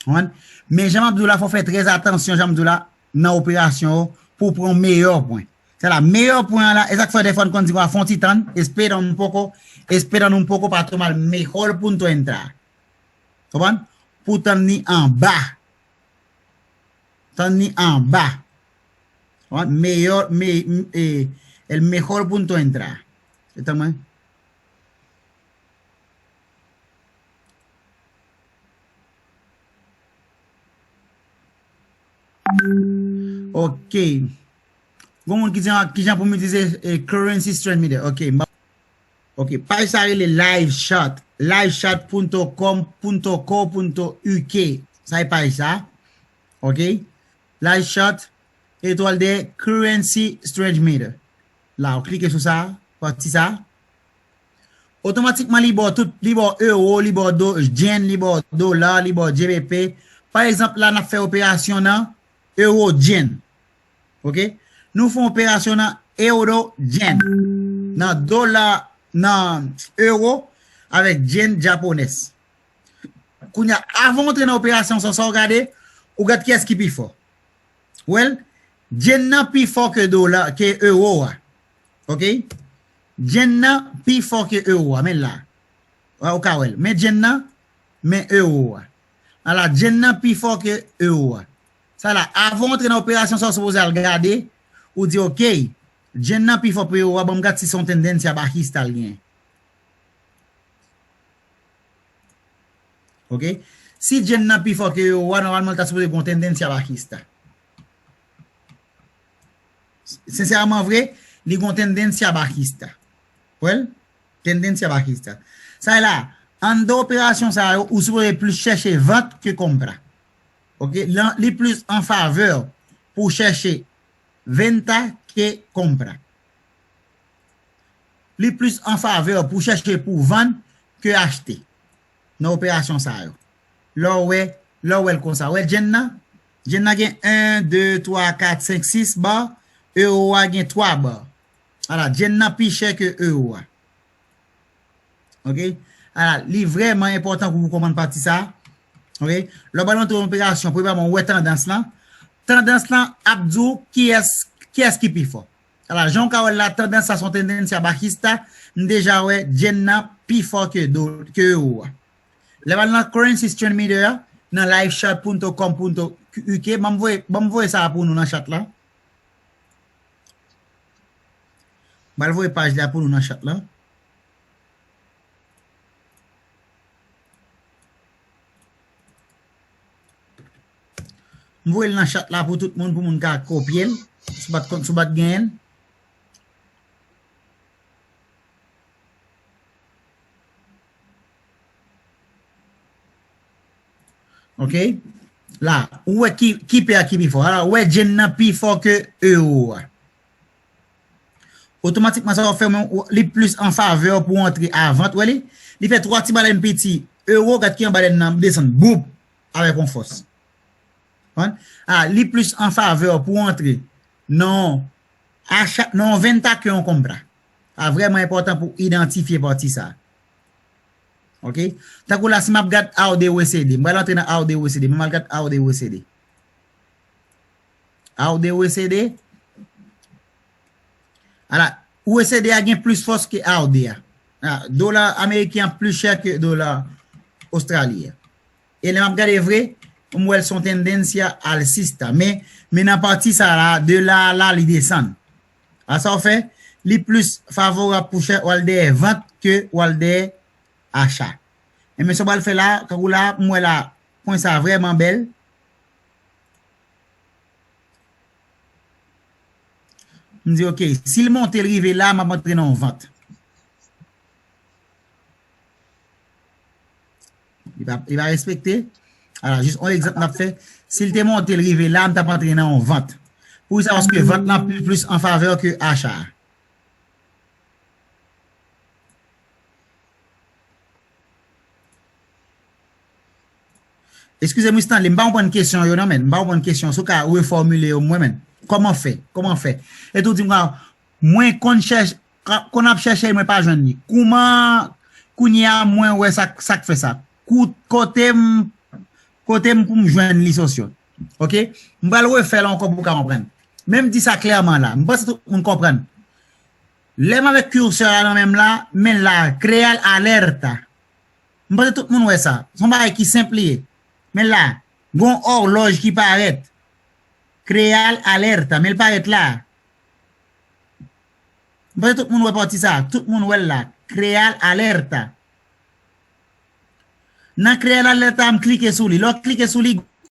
Konprann? Men jan m ap di w la, fò w fè trè atansyon, jan m di w la, nan operasyon yo, pou w pran meyè pwen. Se la, meyè pwen an la, e sa k fè dèfwa n konn di konsa, fè yon ti tann, espere nou poko, espere nou poko pa toma el mejor punto de entrada. Konprann? Pou tann li anba. Tann li anba. Konprann? Meyè, me, m- e, el mejor punto de entrada. Se tann mwen. Ok. Gon moun ki di, ah, kijan pou m itilize, eh, currency strength meter. Ok, m ba- ok, paj sa rele Live Chart. Live chart punto com punto co punto U K. Sa e paj sa. Ok? Live Chart, etwal de currency strength meter. La, ou klike sou sa, pati sa. Otomatikman, li ba w tout, li ba w euro, li ba w do, yen, li ba w dola, li ba w G B P. Pa egzanp, la, n ap fè operasyon nan euro yen. Ok? Nou fè yon operasyon nan euro yen. Nan dola, nan euro, avèk yen japonais. Kounye a, avan w antre nan operasyon sa, sa w gade, ou gade kiyès ki pi fò. Well, yen nan pi fò ke dola, ke euro a. Ok? Yen nan pi fò ke euro a, men la. Ou ka wè l. Men yen nan, men euro a. Ala, yen nan pi fò ke euro a. Sa la, avan w antre nan operasyon sa, w sipoze al gade, ou di, ok, yen nan pi fò ke euro a, ban m gad si se yon tendensia bajista l genyen. Ok? Si yen nan pi fò ke euro a, nòmalman, l ta sipoze gen yon tendensia bajista. Sensèman vre, li gen yon tendensia bajista. Well, tendensia bajista. Sa e la, anndan operasyon sa yo, ou sipoze plis chèche vant ke konpra. Ok? Lan- Li plis an favè pou chèche venta ke konpra. Li plis an favè pou chèche pou vann ke achte nan operasyon sa yo. Lè w wè, lè w wè l konsa. Wè yen nan? Yen nan gen en, de, twa, kat, senk, sis ba, euro a gen twa ba. Ala, yen nan pi chè ke euro a. Ok? Ala, li vrèman enpòtan pou w konprann pati sa. Ok? Lè w pral antre yon operasyon, premyèman, w wè tandans lan. Tandans lan ap di w kiyès, kiyès ki pi fò. Ala, jan w ka wè l la, tandans sa se yon tendensia bajista. M deja wè yen nan pi fò ke do, ke euro a. Lè m al nan currency trend meter a, nan livechart punto com punto U K, ban m voye, ban m voye sa pou nou nan chat la. M al voye paj la pou nou nan chat la. M voye l nan chat la pou tout moun, pou moun ka kopye l. Si w pa t konn, si w pa t genyen l. Ok? La, ou wè ki, ki pè a ki pi fò. Alò, ou wè yen nan pi fò ke euro a. Otomatikman, sa w fè, men, ou, li plis an favè pou antre a vant, wè li? Li fè twa ti balèn piti. Euro, gad ki an balèn nan desann, boup, avèk yon fòs. Konprann? A, li plis an favè pou antre nan acha, nan venta ke yon konpra. A vrèman enpòtan pou idantifye pati sa. Ok? Tankou la, si m ap gad A U D U S D, m pral antre nan A U D U S D, m al gad A U D U S D. A U D U S D. Ala, U S D a gen plis fòs ke A U D a. A, dola ameriken an plis chè ke dola ostralyen an. E lè m ap gade vre, m wè l se yon tendencia alcista. Men, men nan pati sa la, de la a la, li desann. A sa w fè, li plis favorab pou chè w al dèyè vant ke w al dèyè acha. Enben, sa w pral fè la, kankou la, m wè la, pwen sa vrèman bèl. M di, ok, si l monte, l rive la, m ap antre nan yon vant. Li pa, li pa respekte. Ala, jis yon egzanp m ap fè. Si l te monte, l rive la, m t ap antre nan yon vant. Poukisa? Paske vant lan pi plis an favè ke acha a. Eskize m, Stanley, m pa konprann kesyon yo, non, men. M pa konprann kesyon. Si w ka refòmile yo, mwen, men. Kòman fè? Kòman fè? E tou di m, mwen konn chèche, ka-, konn ap chèche, mwen pa jwenn li. Kouman, kounye a, mwen wè sa, sa k fè sa? Kou-, kote m, kote m pou m jwenn li, Sosyo? Ok? M pral refè l ankò pou w ka konprann. Men m di sa klèman la. M panse tout moun konprann. Lè m avèk curseur la nan men m la, men la, crear alerta. M panse tout moun wè sa. Se yon bagay ki senp li ye. Men la, gen yon òlòj ki parèt. Crear alerta. Men l parèt la. M panse tout moun wè pati sa. Tout moun wè l la. Crear alerta. Nan crear alerta, m klike sou li. Lè w klike sou li,